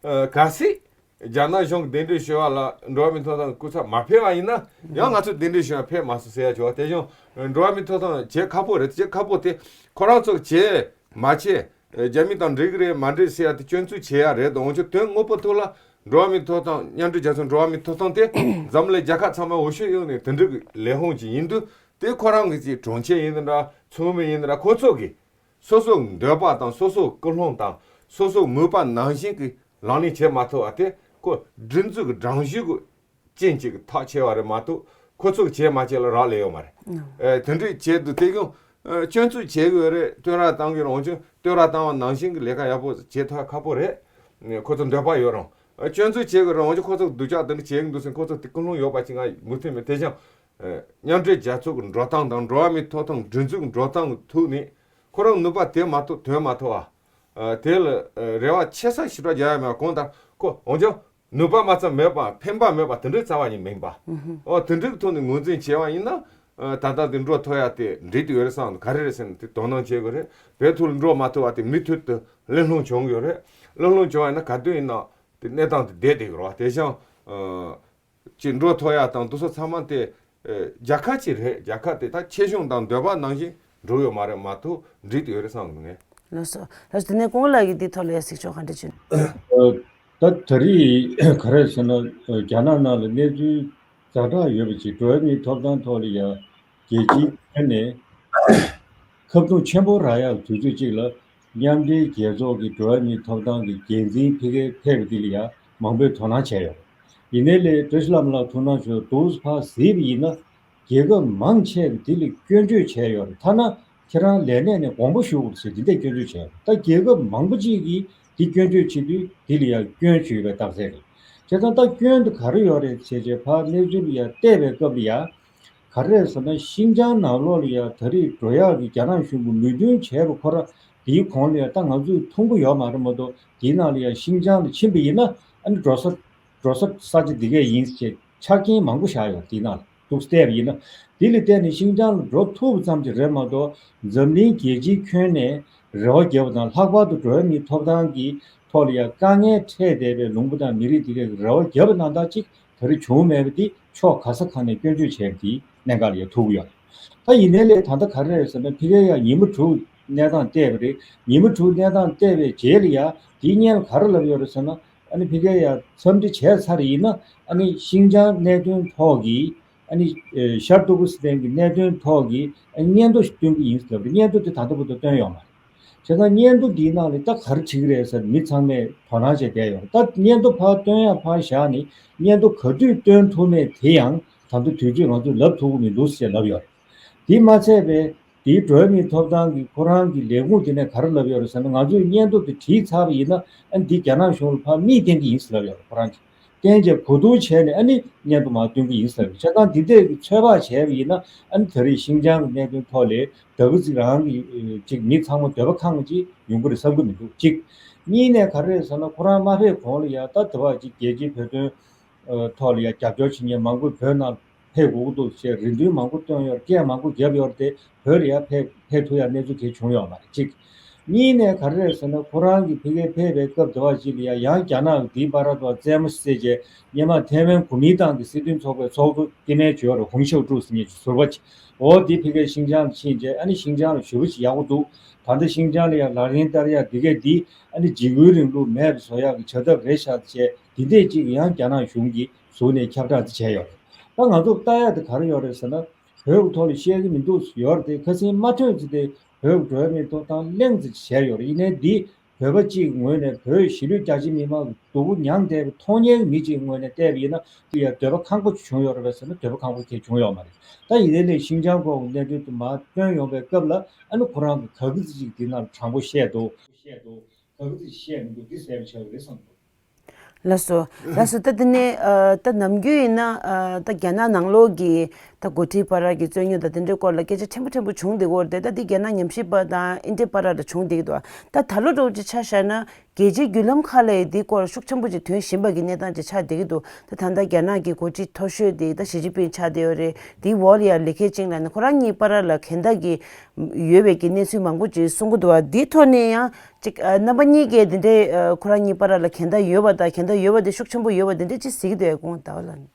ཨ་གལ་སྲིད་རྒྱ་ནག་གཞུང་གི་གདན་འདྲེན་ཞུ་བ་ལ་འགྲོ་བ་མིའི་ཐོབ་ཐང་སྐུ་ཚབ་མ་ཕེབས་པ་ཡིན་ན་ཡང་ང་ཚོ་གདན་འདྲེན་ཞུ་ཡག་ཕེབས་མ་སོང་ཟེར་ཡག་བྱུང་བ། དེ་བཞིན་འགྲོ་བ་མིའི་ཐོབ་ཐང་བྱེད་ཁག་པོ་རེད། བྱེད་ཁག་པོ་དེ་ཁོ་རང་ཚོ་བྱེད་མ་བྱེད། རྒྱ་མི་དང་འགྲིག་གི་རེད་མ་འགྲིག་ཟེར་ཡག་དེ་སྐྱོན་འཛུགས་བྱེད་ཡག་རེད་དང་། འོན་ཀྱང་དོན་དངོས་པོ་ཐོག་ལ་འགྲོ་བ་མིའི་ཐོབ་ཐང་མཉམ་འབྲེལ་རྒྱལ་ཚོགས་འགྲོ་བ་མིའི་ཐོབ་ཐང་དེ་འཛམ་གླིང་རྒྱལ་ཁབ་ཚང་མ་འོས་ཤོག་གཡུགས་ནས་དེ་འདྲ་གི་ལས་ཁུངས་ཅིག་ཡིན་དུས། དེ་ཁོ་རང་གི་ཅིག་དྲུང་ཆེ་ཡིན་ན་འདྲ་ཚོགས་མི་ཡིན་ན་འདྲ་ཁོ་ཚོ་གི་སོ་སོའི་འདོད་པ་དང་སོ་སོའི་ཀུན་སློང་དང་སོ་སོའི་མོས་པ་ནང་བཞིན་གྱི་ལག་ལེན་བྱེད་མ་ཐུབ་པ་དེ་ཁོ་སྒྲིག་འཛུགས་ཀྱི་སྒྲིག་གཞི་གི་རྐྱེན་གཅིག་གིས་ཐག་ཆོད་པ་རེད་མ་གཏོགས། ཁོ་ཚོས་བྱས་མ་བྱས་ལ་རག་ལས་ཡོད་མ་རེད། ཨ། དེ་འདྲ་བྱས་དུས་དེ་ཡང་ཨ་སྐྱོན་འཛུགས་བྱེད་དགོས་རེད། བསྟོད་ར་བཏང་གི་རེད། འོན་ཀྱང་བསྟོད་ར་བཏང་བ་ནང་བཞིན་གྱི་ལས་ཀ་ཡག་པོ་བྱེད་ཐུབ་ཁག་པོ་རེད། ཁོ་ཚོ་འདོད་པ་ཡོད་རུང་། ཨ། སྐྱོན་འཛུགས་བྱེད་དགོས་རེད། འོན་ཀྱང་ཁོ་ཚོ་སྡུག་ཅག་དེ་འདྲ་བྱེད་ཀྱི་འདུག་ཟེར་ཁོ་ཚོ་དེ་ཀུན་སློང་ཡོད་པ་ཅིག་ང་མུ་མཐུད་ནས། དེ་བཞིན་ཨ་མཉམ་འབྲེལ་རྒྱལ་ཚོགས་ཀྱི་འགྲོ་སྟངས་དང་འགྲོ་བ་མིའི་ཐོབ་ཐང་སྒྲིག་འཛུགས་ཀྱི་འགྲོ་སྟངས་ཀྱི་ཐོག་ནས་ཁོ་རང་ནུས་པ་དེ་མ་གཏོགས་ཐོན་མ་ཐུབ་པ། ཨ། དེ་ལ་ཨ་རེ་བ་ཆེ་ས་ཞེ་དྲག་རྒྱག་ཡ་མེད་པ། གང་ལྟར་ཁོ་འོན་ཀྱང་ནུས་པ་མ་ཚད་མེད་པ། ཕན་པ་མེད་པ་དེ་འདྲའི་རྩ་བ་ཉིད་མིན་པ། ཨོ་དེ་འདྲའི་ཐོག་ནས་ངོས་འཛིན་བྱས་པ་ཡིན་ན། ཨ། ད་ལྟ་དེ་འགྲོ་ཐུབ་ཡ་དེ་འགྲིག་དེ་ཡོད་རེད་བསམ། ག་རེ་རེད་ཟེར་ན་དེ་དོ་སྣང་བྱེད་དགོས་རེད། བོད་ཐོག་ལ་འགྲོ་མ་ཐུབ་པ་དེ་མུ་མཐུད་དུ་གླེང་སློང་བྱུང་ཡོད་རེད། གླེང་སློང་བྱུང་བ་ཡིན་ན་ག་དུས་ཡིན་ན་དེ་གནས་སྟངས་དེ་བསྡད་བསྡད་ཀྱི་རེད་བ། དེ་བཞིན་ཨ་ཅིག་འགྲོ་ཐུབ་ཡ་དང་དེ་ཚོ་ཚང་མ་དེ་ཨ་རྒྱལ་ཁབ་ཅིག་རེད། རྒྱལ་ཁབ་དེ་ད་ཁྱེད་གཞུང་དང་འདོད་པ་ནང་བཞིན་འགྲོ་ཡོད་མ་རེད་མ་གཏོགས་འགྲིག་དེ་ཡོད་རེད་བསམ་གི་ངས། ལགས་སོ། ལགས་སོ། དེ་ནས་ཀོང་ལགས་ཀྱིས་འདིའི་ཐོག་ལ་ཡ་གཟིགས་ཕྱོགས་ག་འདྲ་བྱུང་། ཨ། ད་ད་རེས་ག་རེ་ཟེར་ན། ཨ། རྒྱ་ནག་ནང་ལ་གནས་ཚུལ་ཛ་དྲག་ཡོད་པ་ཅིག་འགྲོ་བ་མིའི་ཐོབ་ཐང་ཐོག་ལ་ཡ་རྒྱལ་སྤྱིའི་ཁྱོན་ནས་ཁ་རྡུང་ཆེན་པོ་རག་ཡག་དུས་ཚོད་ཅིག་ལ་མཉམ་འབྲེལ་རྒྱལ་ཚོགས་ཀྱི་འགྲོ་བ་མིའི་ཐོབ་ཐང་གི་འགན་འཛིན་ཕ་གིར་ཕེབས་པ་འདི་ལ་ཡ་མང་པོས་དོ་སྣང་བྱས་ཡོད། ཡིན་ནའི་ལས་བཀྲ་ཤིས་ལྷ་མོ་ལགས་ཐུགས་སྣང་ཆེ། འདུག་སེ་ཕར་གཟིགས་པ་ཡིན་ན། རྒྱལ་ཁབ་མང་ཆེ་བས་འདི་ལ་སྐྱོན་བརྗོད་བྱས་ཡོད་རེད། ཐ་ན་ཁྱེད་རང་ལས་གནས་ནས་དགོངས་པ་ཞུ་དགོས་ཟེར་འདི་འདྲས་སྐྱོན་བརྗོད་བྱས་ཡོད་རེད། ད་རྒྱལ་ཁབ་མང་པོ་ཅིག་གིས་འདི་སྐྱོན་བརྗོད་བྱེད་དུས་འདི་ལ་ཡང་སྐྱོན་བརྗོད་པའི་རྟགས་གསལ་རེད། བྱས་ཙང་ད་སྐྱོན་དེ་ག་རེ་ཡོད་རེད་ཟེར་བྱས་ཕར་གནས་ཚུལ་ལ་ཡང་བལྟས་པའི་སྐབས་ལ་ཡང་། ག་རེ་རེད་ཟེར་ན། ཤིན་ཅང་ནང་ལོགས་ལ་ཡང་ད་རེས་འགྲོ་ཡག་གི་རྒྱ་ནག་གཞུང་གིས་མོས་མཐུན་བྱས་པ་ཁོ་རང་དེའི་གོང་ལ་ཡང་ད་ང་ཚོས་མཐོང་གི་ཡོད་མ་རེད་མ་གཏོགས། དེའི་ནང་ལ་ཡང་ཤིན་ཅང་ལ་ཕྱིན་པ་ཡིན་ན་ཨ་ནི་འགྲོ་ས་འགྲོ་ས་ས་ཆ་འདི་གས་ཡིན་ཟེར་ཆ་རྐྱེན་མང་པོ་བཞག་ཡོད། དེའི་ནང་ལ་འདུག་སེ་བལྟས་པ་ཡིན་ན། དེ་ལ་བརྟེན་ནས་ཤིན་ཅང་ལ་འགྲོ་ཐུབ་པ་ཙམ་གྱིས་རེད་མ་གཏོགས། འཛམ་གླིང་རྒྱལ་སྤྱིའི་ཁྱོན་ནས་ རེ་བ་བརྒྱབ་པ་དང་། ལྷག་པར་དུ་འགྲོ་བ་མིའི་ཐོབ་ཐང་གི་ཐོག་ལ་ཡང་དཀའ་ངལ་འཕྲད་བསྡད་པའི་ལུང་པ་དང་མི་རིགས་དེ་གས་ཀྱི་རེ་བ་བརྒྱབ་པ་ནང་ལྟར་ཅིག་ད་རེས་བྱུང་མེད་པ་འདི་ཕྱོགས་ག་ས་ག་ནས་སྐྱོན་བརྗོད་བྱས་པ་འདིའི་གནད་འགག་ལ་ཡང་ཐུག་གི་ཡོད་རེད། ད་ཡིན་ནའི་ལས་ད་ལྟ་ག་རེ་རེད་ཟེར་ན། ཕ་གིར་ཡང་ཉིན་མོ་དྲུག་གནས་སྟངས་བལྟས་པ་རེད། ཉིན་མོ་དྲུག་གནས་སྟངས་བལྟས་པའི་རྗེས་ལ་ཡང་དེའི་སྔོན་ལ་ག་རེ་ལབ་ཡོད་རེད་ཟེར་ན། ཨ་ནི་ཕ་གིར་ཡང་འཚམས་འདྲི་བྱས་ཚར་ཡིན་ན། ཨ་ནི་ཤིན་ཅང་གནད་དོན་ཐོག་གི། ཨ་ནི་ཨེ་ཤར་ཏུར་ཀུ་སི་ཐན་གྱི་གནད་དོན་ཐོག་གི་ཨ་ནི་སྙན་ཐོ་ཞིག་བཏོན་གྱི་ཡིན་ཟེར་ལབ་རེད། སྙན་ཐོ་དེ་ད་ལྟ་བར་དུ་བཏོན་ཡོད་མ་རེད། བྱས་ཙང་སྙན་ཐོ་འདིའི་ནང་ལ་ད་ག་རེ་བྲིས་ཀྱི་རེད་ཟེར་མི་ཚང་མས་དོ་སྣང་བྱས་བསྡད་ཡོད་རེད། ད་སྙན་ཐོ་ཕར་བཏོན་ཡ་ཕར་བཞག་ནས། སྙན་ཐོ་ག་དུས་བཏོན་ཐུབ་མེད་དེ་ཡང་ད་ལྟ་དུས་ཚོད་ང་ཚོས་ལབ་ཐུབ་ཀྱི་མི་འདུག་ཅེས་ལབ་ཡོད་རེད། དེ་མ་ཚད་པའི་དེའི་འགྲོ་བ་མིའི་ཐོབ་ཐང་གི་ཁོ་རང་གི་ལས་ཁུངས་དེ་ནས་ག་རེ་ལབ་ཡོད་རེད་ཟེར་ན། ང་ཚོས་སྙན་ཐོ་དེ་བྲིས་ཚར་བ་ཡིན་ན། ཨ་ནི་འདི་རྒྱ་ནག་གཞུང་ལ་ཕར་མིས་བསྟན་གྱི་ཡིན་ཟེར་ལབ་ཡོད་རེད། ཁོ་རང་གིས་བསྟན་བྱས་གོ་བསྡུར་བྱས་ནས་ཨ་ནི་སྙན་ཐོ་མར་བཏོན་གྱི་ཡིན་ཟེར་ལབ་ཡོད་རེད། བྱས་ཙང་འདི་འདྲས་ཀྱི་ཚོད་དཔག་བྱས་པ་ཡིན་ན། ཨ་ནི་ད་རེས་ཤིན་ཅང་གི་གནད་དོན་ཐོག་ལ་ད་ག་ཅིག་རང་གི་ཅིག་མི་ཚང་མ་འདོད་པ་ཁེངས་པ་ཅིག་ཡོང་གི་རེད་བསམ་གྱི་མི་འདུག་གཅིག་གཉིས་ནས་ག་རེ་རེད་ཟེར་ན། ཁོ་རང་མ་ཕེབས་གོང་ལ་ཡང་ད་དེ་བ་ཅིག་རྒྱལ་སྤྱིའི་བོད་དོན་ཨ་ཐོག་ལ་ཡང་རྒྱབ་སྐྱོར་བྱེད་མཁན་མང་པོ་བོད་ནང་ཕེབས་དགོས་ཀྱི་འདུག་ཅེས་རེ་འདུན་མང་པོ་བཏོན་ཡོད་རེད། སྐད་མང་པོ་བརྒྱབ་ཡོད་རེད་དེ། བོད་ལ་ཡང་ཕེབས་ཕེབས་ཐུབ་ཡ་གནས་ཚུལ་གང་ཡང་བྱུང་ཡོད་མ་རེད། གཅིག་གཉིས་ནས་ག་རེ་རེད་ཟེར་ན། ཁོ་རང་གིས་ཕ་གིར་ཕེབས་པའི་སྐབས་དེ་བ་ཅིག་ལ་ཡང་ཡང་རྒྱ་ནག་གིས་འདིའི་བར་དུ་རྩེད་མོ་རྩེས་བྱས། སྔོན་མ་ཐའེ་ཝན་གོ་མིན་ཏང་གི་སྲིད་དོན་ཚོགས་པའི་ཚོགས་གཙོ་དཀྱུས་མའི་ཇོ་རུ་ཧུང་ཤའོ་ཀྲུའུ་ཟེར་མཁན་ཅིག་ཟུར་པ་ཅིག་འོ་འདི་ཕ་གིར་ཤིན་ཅང་ལ་ཕྱིན་བྱས། ཨ་ནི་ཤིན་ཅང་ལ་ཞེ་པོ་ཅིག་ཡག་པོ་འདུག་ད་ལྟ་ཤིན་ཅང་ལ་ཡང་ལག་ལེན་བསྟར་ཡ་འདི་གས་འདི་ཨ་ནི་འཇིགས་སྐུལ་རིང་ལུགས་མེད་པ་བཟོ་ཡག་གི་བྱ་ཐབས་རེད་ཤག་བྱས། འདི་འདྲས་ཅིག་ཡང་རྒྱ་ནག་གཞུང་གིས་ཟུར་ནས་ཁྱབ་བསྒྲགས་འདི་བྱས་ཡོད་རེད། ད་ང་ཚོ་ལྟ་ཡ་དེ་ག་རེ་ཡོད་རེད་ཟེར་ན། བོད་ཀྱི་ཐོག་ལ་བཤད་ཀྱི་མི་འདུག་ཡོད་རེད་དེ། ཁ་སང་མ་ཐོན་ཙམ་དེ་བོད་ཀྱི་འགྲོ་བ་མིའི་ཐོབ་ཐང་གླེང་ཙམ་བྱས་ཡོད་རེད། ཡིན་ནའི་འདི་བོད་པ་གཅིག་གི་ངོས་ནས་བོད་གཞིས་ལུས་རྒྱ་ཆེ་མི་མང་གི་སྡུག་པོ་མྱངས་བསྡད་པའི་མཐོང་མྱོང་གི་མི་གཅིག་གི་ངོས་ནས་བལྟས་པ་ཡིན་ན། དེ་ཡང་འདོད་པ་ཁེངས་པོ་ཅིག་བྱུང་ཡོད་རེད་པས་ཟེར་ན། འདོད་པ་ཁེངས་པོ་ཅིག་བྱུང་ཡོད་མ་རེད། ད་ཡིན་ནའི་ལས་ཤིན་ཅང་སྐོར་གྱི་གནད་དོན་དུ་མར་བཏོན་ཡོང་བའི་སྐབས་ལ། ཨ་ནི་ཁོ་རང་གིས་ག་གི་ཙི་ཅིག་འདི་ནང་དྲང་པོ་བཤད་འདུག་ག་གི་ཙི་བཤད་མི་འདུག་འདི་གསལ་པོ་ཆགས་ཀྱི་རེད་བསམ་འདུག་ལགས་སོ། ལགས་སོ། ད་དེ་ནས་ཨ་ད་ནམ་རྒྱུན་ཡིན་ན་ཨ་ད་རྒྱ་ནག་ནང་ལོགས་ཀྱི་ད་འགོ་ཁྲིད་བར་གྱི་རྩོད་རྙོག་དང་དེ་འདྲའི་སྐོར་ལ་སྐད་ཆ་ཕྲན་བུ་ཕྲན་བུ་བྱུང་བསྡད་ཀྱི་ཡོད་རེད་དེ། ད་འདི་རྒྱ་ནག་ཉམས་ཞིབ་པ་དང་ཨིན་ཌི་བར་ལ་བྱུང་བསྡད་ཀྱི་འདུག་ད་ད་ལོ་འདྲ་བོ་ཅིག་ཆ་བཞག་ན། རྒྱལ་སྤྱིའི་བརྒྱུད་ལམ་ཁག་ལ་འདིའི་སྐོར་ཤུགས་ཆེན་པོ་ཅིག་ཐོན་བཞིན་པ་གི་གནས་སྟངས་ཅིག་ཆགས་བསྡད་ཀྱི་འདུག་ད་ད་ལྟ་རྒྱ་ནག་གི་འགོ་ཁྲིད་མཐོ་ཤོས་དེ་ད་ཞི་ཅིན་ཕིང་ཆགས་བསྡད་ཡོད་རེད། དེའི་འོག་ལ་ཡང་ལི་ཁེ་ཆིང་ལབ་ནས་ཁོ་རང་གཉིས་བར་ལ་འགལ་ཟླ་གི་ཡོད་པའི་གི་གནས་ཚུལ་མང་པོ་ཅིག་གསུང་གི་འདུག་བ། དེའི་ཐོག་ནས་ཡང་ཅིག་ཨ་རྣམ་པ་གཉིས་ཀས་དེ་འདྲའི་ཨ་ཁོ་རང་གཉིས་བར་ལ་འགལ་ཟླ་ཡོད་པ་དང་། འགལ་ཟླ་ཡོད་པ་དེ་ཤུགས་ཆེན་པོ་ཡོད་པ་དེ་འདྲ་ཅིག་གཟིགས་འདུག་གས། ད་ལྟ་བ་ལ།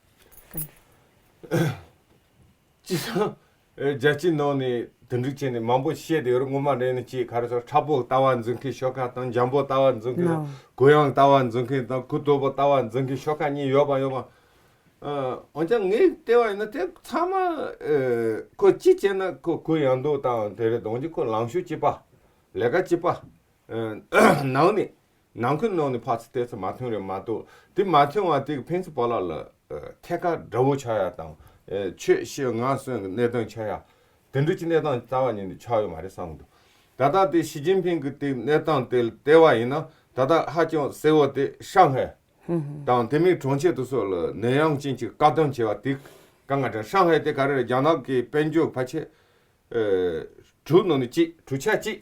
ཅི་སོང་། ཨེ་རྒྱལ་སྤྱིའི་ནང་ནས་དེ་འགྲིག་བྱས་ནས་མང་པོ་བཤད་དེ་ཡོད་རེད། ངོ་མ་རེད་ན་ཅིག་ག་རེ་ཟེར། མཁྲེགས་པོ་ལྟ་བ་འཛིན་མཁན་ཤོག་ཁག་དང་། འཇམ་པོ་ལྟ་བ་འཛིན་མཁན་དང་། ནོ། གུ་ཡངས་ལྟ་བ་འཛིན་མཁན་དང་། གུ་དོད་པོ་ལྟ་བ་འཛིན་མཁན་ཤོག་ཁག་གཉིས་ཡོད་པ་ཡོད་པ། ཨ་འོན་ཀྱང་ངས་བལྟས་པ་ཡིན་ན་དེ་ཚང་མ་ཨེ་ཁོ་ཅི་བྱས་ན་ཁོ་གུ་ཡངས་འདུག་དང་དེ་རེད། འོན་ཀྱང་ཁོ་ལངས་ཕྱོགས་གཅིག་པ། ལས་ཀ་གཅིག་པ། ཨ་ནང་ནས་ནང་ཁུལ་ནང་ནས་ཕར་ཚུར་བལྟས་ཚེ་མ་མཐུན་རེད་མ་གཏོགས། དེ་མ་མཐུན་པ་དེ་གི་ཕན་ཚུན་བར་ལ་ལ་ཨ་ཐད་ཀར་དགྲ་བོ་ཆགས་ཡ་དང་། ཨ་ཁྱོད་ཤི་ང་གསོན་གྱི་གནད་དོན་ཆགས་ཡ། དེ་འདྲ་གྱི་གནས་སྟངས་རྩ་བ་ཉིད་ནས་ཆགས་ཡོད་མ་རེད་བསམ་གྱི་འདུག་ད་ལྟ་དེ་ཞི་ཅིན་ཕིང་གི་དེ་གནས་སྟངས་དེ་ལ་བལྟས་པ་ཡིན་ན། ད་ལྟ་ཧ་ཅང་གསལ་བོ་དེ་ཧྲང་ཧའེ་དང་དེ་མིན་གྲོང་ཁྱེར་དེ་ཚོ་ལ་ནད་ཡམས་ཅན་གྱི་བཀག་སྡོམ་བྱས་པ་དེ་དཀའ་ངལ་འཕྲད། ཧྲང་ཧའེ་དེ་ག་རེ་རེད། རྒྱ་ནག་གི་དཔལ་འབྱོར་ཕལ་ཆེར་ཨ་དྲུག་ནང་ནས་གཅིག་དྲུག་ཆ་གཅིག་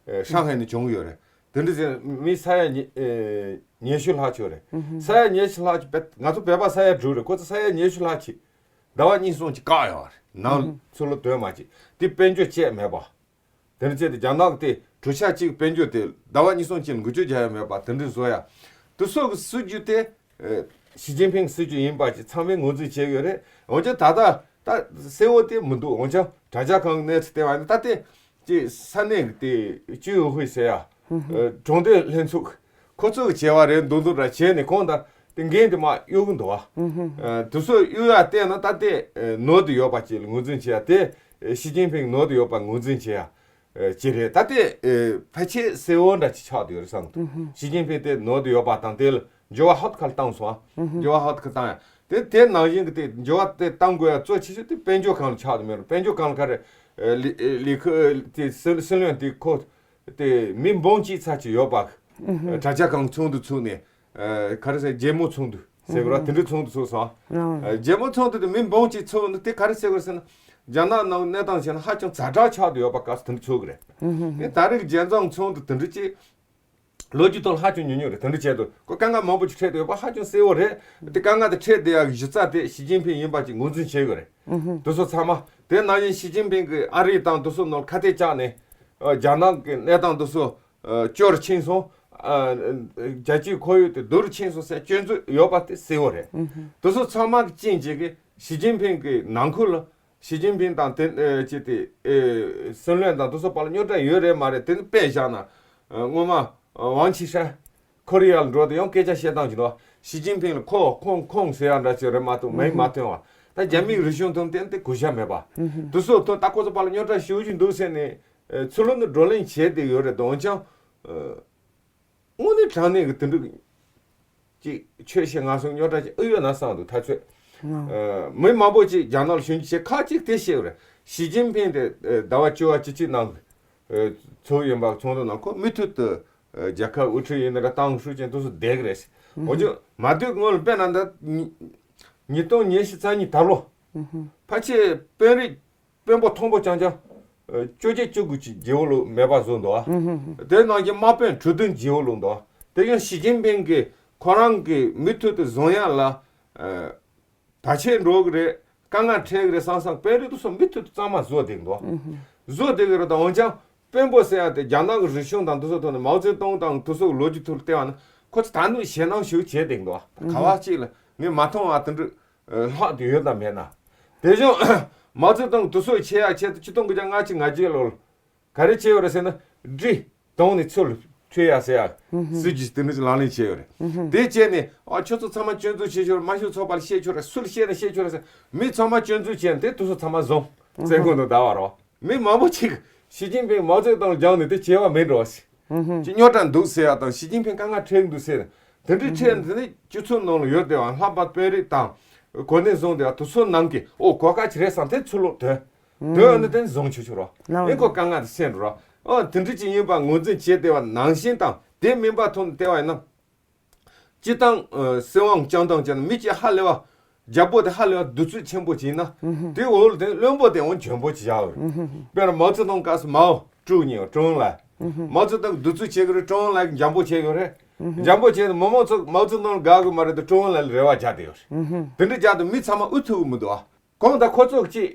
ཨ་ཧྲང་ཧའེ་ནས་བྱུང་ཡོད་རེད། དེ་འདྲ་ཟེར་མི་ས་ཡ་ཉི་ཨ་ཉི་ཤུ་ལྷག་ཅིག་ཡོད་རེད། ཨུ་ཧུ། ས་ཡ་ཉི་ཤུ་ལྷག་ཅིག་བོད། ང་ཚོ་བོད་པ་ས་ཡ་དྲུག་རེད། ཁོ་ཚོ་ས་ཡ་ཉི་ཤུ་ལྷག་ཅིག་ཟླ་བ་གཉིས་གསུམ་ཅིག་བཀག་ཡོད་རེད། ནང་ཨུ་ཧུ། ཚུར་ལོག་འདོན་མ་བྱེད། དེ་དཔལ་འབྱོར་བཅད་མེད་པ། དེ་འདྲ་བྱས་ཏེ་རྒྱ་ནག་གི་དེ་དྲུག་ཆ་གཅིག་དཔལ་འབྱོར་དེ་ཟླ་བ་གཉིས་གསུམ་ཅིག་འགུལ་སྐྱོད་རྒྱག་ཡ་མེད་པ་དེ་འདྲ་བཟོ་ཡ། དེ་ཚོ་གི་སྲིད་ཇུས་དེ་ཨེ་ཞི་ཅིན་ཕིང་སྲིད་ཇུས་ཡིན་པ་ཅིག་ཚང་མས་ངོས་འཛིན་བྱེད་ཡོད་རེད། འོན་ཀྱང་ད་ལྟ་ད་གསལ་བོ་དེ་མི་འདུག་འོན་ཀྱང་དྲ་རྒྱ་སྒང་གནས་ཚུལ་བལྟས་པ་ཡིན་ན། ད་དེ་ཅིག་ས་གནས་ཀྱི་དེ་ཅུའུ་ཧུའེ་ཟེར་ཡ། ཨེ་གྲོང་སྡེ་ལྷན་ཚོགས་ཁོ་ཚོ་གི་བྱས་པ་རེད་འདུག་འདུག་འདྲ་བྱས་ནས་གང་ལྟར་དེ་འགན་དེ་མར་གཡུག་གི་འདུག་བ། ཨེ་དེ་ཚོ་གཡུག་ཡ་བལྟས་ན་ད་དེ་ཨེ་ནོར་དུ་ཡོད་པ་ཅིག་ལ་ངོས་འཛིན་བྱེད་ཡ་དེ། ཨེ་ཞི་ཅིན་ཕིང་ནོར་དུ་ཡོད་པ་ངོས་འཛིན་བྱེད་ཡ་ཨེ་ཅིག་རེད། ད་དེ་ཨེ་ཕལ་ཆེར་གསལ་བོ་འདྲ་ཅིག་ཆགས་བསྡད་ཡོད་རེད་བསམ་གྱི་འདུག་ཞི་ཅིན་ཕིང་དེ་ནོར་དུ་ཡོད་པ་དང་དེ་ལ་འགྱུར་བ་ཧོབ་ཏེ་ཁ་ལ་བཏང་སོང་། ཨ་འགྱུར་བ་ཧོབ་ཏེ་ཁ་བཏང་ཡ་དེ། དེ་ནང་བཞིན་གྱི་དེ་འགྱུར་བ་དེ་བཏང་དགོས་ཡ་གཙོ་ཆེ་ཤོས་དེ་དཔལ་འབྱོར་སྒང་ལ་ཆགས་བསྡད་མེད་རུང་། དཔལ་འབྱོར་སྒང་ལ་ག་རེ་ཨེ་ལི་ཨེ་ལི་ཁུ་དེ་སྲིད་སྲིད་བློན་དེ་ཁོ་དེ་མི་འབུམ་གཅིག་ཙམ་ཅིག་ཡོད་པ། ཨ་དྲ་རྒྱ་སྒང་ཚོགས་འདུ་ཚུགས་ནས། ཨ་ག་རེ་ཟེར། རྒྱལ་མོ་ཚོགས་འདུ་ཟེར་དགོས་ར། དེ་འདྲའི་ཚོགས་འདུ་ཚུགས་སོང་། ཨ་རྒྱལ་མོ་ཚོགས་འདུ་དེ་མི་འབུམ་གཅིག་ཚོགས་ནས་དེ་ག་རེ་ཟེར་དགོས་ཟེར་ན། རྒྱ་ནག་ནང་གནས་སྟངས་བྱས་ན་ཧ་ཅང་ཛ་དྲག་ཆགས་བསྡད་ཡོད་པ་སྐབས་སུ་དེ་འདྲ་ཚོགས་ཀྱི་རེད། དེ་ད་རེས་རྒྱལ་བཟང་ཚོགས་འདུ་དེ་འདྲ་ཅིག་ལོ་རྒྱུས་ཐོག་ཧ་ཅང་ཉུང་ཉུང་རེད། དེ་འདྲ་བྱས་འདུག་ཁོ་དཀའ་ངལ་མང་པོ་ཅིག་འཕྲད་བསྡད་ཡོད་པ་ཧ་ཅང་གསལ་བོ་རེད། དེ་དཀའ་ངལ་དེ་འཕྲད་བསྡད་ཡག་གི་གཞི་རྩ་དེ་ཞི་ཅིན་ཕིང་ཡིན་པ་ཅིག་ངོས་འཛིན་བྱེད་དགོས་རེད། དེ་ཚོ་ཚང་མ། དེ་ནང་བཞིན་ཞི་ཅིན་ཕིང་གིས་ཨ་རི་དང་དེ་ཚོ་ནང་ཁ་གཏད་བཅག་ནས། ཨ། རྒྱ་ནག་གི་གནས་སྟངས་དེ་ཚོ་ཨ་སྐྱོ་རུ་ཕྱིན་སོང་། ཨ། རྒྱལ་སྤྱིའི་ཁོར་ཡུག་དེ་སྡུག་རུ་ཕྱིན་སོང་ཟེར་སྐྱོན་འཛུགས་ཡོད་པ་དེ་གསལ་བོ་རེད། དེ་ཚོ་ཚང་མ་གི་རྐྱེན་བྱས་གི་ཞི་ཅིན་ཕིང་གི་ནང་ཁུལ་ལ། ཞི་ཅིན་ཕིང་དང་དེ་ཨེ་ཅི་དེ་ཨེ་སྲིད་བློན་དང་དེ་ཚོ་བར་ལ་རྙོག་དྲ་ཡོད་རེད་མ་རེད། དེ་ནི་དཔེ་བཞག་ན། ཨ། སྔོན་མ་ཨ་ཝང་ཆི་ཧྲན་ཁོ་རི་ཡ་ལ་འགྲོ་དེ་ཡང་སྐད་ཆ་བཤད་སྟངས་ཀྱི་འདུག་ཞི་ཅིན་ཕིང་ལ་ཁོ་ཁོང་ཁོང་ཟེར་ཡ་འདྲ་ཅིག་རེད་མ་གཏོགས་མིང་མ་ཐོན་པ། ད་རྒྱ་མིའི་རིག་གཞུང་ཐོན་ཏན་དེ་གུས་ཞབས་མེད་པ། དེ་ཚོ་ཐོན། ད་ཁོ་ཚོ་བར་ལ་རྙོག་དྲ་ཞེ་པོ་ཅིག་འདུག་ཟེར་ནས། ཨེ། ཚུར་ལོག་ནས་བགྲོ་གླེང་བྱས་ཏེ་ཡོད་རེད། འོན་ཀྱང་། ཨ། དངོས་གནས་དྲང་གནས་ཀྱི་དེ་འདྲ་ཅིག་ཆོས་བཤད་ང་སོང་རྙོག་དྲ་ཅིག་ཨེ་ཡོད་ན་བསམ་འདུག་ཐག་ཆོད། ཨ། མི་མང་པོ་ཅིག་རྒྱ་ནག་ལ་ཞུ་རྒྱུ་བྱས། ཁ་ཅིག་དེ་བཤད་ཡོད་རེད། ཞི་ཅིན་ཕིང་དེ་ཨ་ཟླ་བ་བཅུ་པ་བཅུ་གཅིག་ནང་གི་ཨ་ཚོགས་ཡིན་པ་ཚོགས་འདུ་ནང་ཁོ་མུ་མཐུད་དུ་ཨ་རྒྱལ་ཁབ་དབུ་ཁྲིད་ཡིན་ན་ར་ཏང་ཧྲུའུ་ཅི་དེ་ཚོ་བསྡད་ཀྱི་རེད། འོན་ཀྱང་མ་སྡོད་སྔོན་ལ། དཔེར་ན་ད་ཉིས་ཉིས་སྟོང་ཉི་ཤུ་རྩ་གཉིས་ད་ལོ་ཕལ་ཆེར་དཔོན་རིགས་དཔོན་པོ་མཐོན་པོ་རྐྱང་རྐྱང་ཨ་བཅོ་བརྒྱད་བཅུ་དགུ་ཅིག་བརྗེ་པོ་ལོག་མེད་པ་བཟོས་འདུག་ཨ། དེ་ནང་གི་དམག་དཔོན་དྲུག་བདུན་བརྗེ་པོ་ལོག་འདུག་དེ་ཡང་ཞི་ཅིན་ཕིང་གིས་ཁོ་རང་གིས་མུ་མཐུད་དུ་བཟུང་ཡ་ལ་ཨ་བར་ཆད་འགྲོ་གི་རེད། དཀའ་ངལ་འཕྲད་གི་རེད་བསམ་བསམ་དཔོན་རིགས་དེ་ཚོ་མུ་མཐུད་དུ་གཙང་མ་བཟོས་བསྡད་འདུག་བཟོས་བསྡད་གི་རེད། ད་འོན་ཀྱང་དཔོན་པོ་ཟེར་ཡ་དེ་རྒྱ་ནག་གི་རིག་གཞུང་དང་དེ་ཚོ་ཐོག་ནས་མའོ་ཙེ་ཏུང་དང་དེ་ཚོ་གི་ལོ་རྒྱུས་ཐོག་ལ་བལྟས་པ་ན་ཁོ་ཚོ་དོ་ནང་ཞེད་སྣང་ཞིག་བྱས་བསྡད་འདུག་ག་བ་གཅིག་ལ་ངས་མ་མཐོང་བ་དེ་འདྲ་ལྷག་ཏུ་ཡོད་དམ་མེད་ན། དེ་བཞིན་མའོ་ཙེ་ཏུང་དེ་ཚོ་ཆེ་ཡ་ཆེ་དུ་ཆིག་སྟོང་དགུ་བརྒྱ་ལྔ་བཅུ་ང་བརྒྱད་ལོར་ག་རེ་བྱས་ཡོད་རེད་ཟེར་ན། གྲི་གདོང་ནས་ཚུར་ལ་འཕྲོད་ཡ་ཟེར་ཡ་སྲིད་ཇུས་དེ་འདྲ་ཅིག་ལག་ལེན་བྱས་ཡོད་རེད། དེ་བྱས་ནས་ཨ་ཁྱོད་ཚོ་ཚང་མ་སྐྱོན་འཛུགས་བྱེད་ཆོག་རེད། དམར་ཤོག་ཚོགས་པ་ལ་བཤད་ཆོག་རེད། སུ་ལ་བཤད་ན་བཤད་ཆོག་རེད་ཟེར། མི་ཚང་མ་སྐྱོན་འཛུགས་བྱས་ནས་དེ་དེ་ཚོ་ཚང་མ་བཟུང་བཙོན་ཁང་དུ་བསྡད་པ་རེད། མི་མང་པོ་ཅིག་ཞི་ཅིན་ཕིང་མའོ་ཙེ་ཏུང་སྦྱངས་ནས་དེ་བྱས་པ་མིན་འགྲོ་ཟེར། ཅིག་རྙོག་དྲ་འདུག་ཟེར་ཡ་དང་ཞི་ཅིན་ཕིང་དཀའ་ངལ་འཕྲད་འདུག་ཟེར། དེ་འདྲའི་འཕྲད་ནས་དེ་ནི་སྤྱི་ཚོགས་ནང་ལ་ཡོད་བསྡད་པ་ལྷག་པར་དཔོན་རིགས་དང་གོ་གནས་བཟུང་བསྡད་པ་དེ་ཚོ་ནང་གི་ཨོ་གོ་སྐབས་ཅིག་རེད་བསམ་དེ་ཚུར་ལོག་དོན། དོན་ཨ་ནི་དེ་ནི་བཟུང་ཆོག་ཆོག་རོགས། ལའོ་ཨེ་ཁོ་དཀའ་ངལ་དེ་སེལ་འགྲོ་རོགས། ཨོ་དེ་འདྲ་ཅིག་ཡིན་པ་ངོས་འཛིན་བྱས་བསྡད་པ་ནང་བཞིན་དང་དེ་མིན་པ་ཐོག་ནས་བལྟས་པ་ཡིན་ན། སྤྱིར་བཏང་ཨ་སྲིད་དབང་སྤྱང་ཐང་ཅན་མི་གཅིག་ཧ་ལས་པ། རྒྱལ་པོ་དེ་ཧ་ལས་པ་གདུག་རྩུབ་ཆེན་པོ་ཅིག་ཡིན་ན། དེ་འོག་ལ་དེ་བློན་པོ་དེ་འོང་འཇོན་པོ་ཅིག་བཞག་ཡོད་རེད། དཔེར་ན་མའོ་ཙེ་ཏུང་སྐབས་སུ་མའོ་ཀྲུའུ་ཉིང་ཀྲུའུ་ཨེན་ལའེ། མའོ་ཙེ་ཏུང་གདུག་རྩུབ་བྱེད་ཀྱི་རེད། ཀྲུའུ་ཨེན་ལའེ་གིས་འཇོན་པོ་བྱེད་ཡོད་རེད། འཇོན་པོ་བྱས་ནས་མི་མང་ཚོ་མའོ་ཙེ་ཏུང་ལ་དགའ་གི་མ་རེད་དེ་ཀྲུའུ་ཨེན་ལའེ་ལ་རེ་བ་རྒྱག་བསྡད་ཡོད་རེད། དེ་འདྲ་རྒྱག་དུས་མི་ཚང་མ་ཨུ་ཐུག་གི་མི་འདུག་ཨ། གང་ལྟར་ཁོ་ཚོ་གཅིག་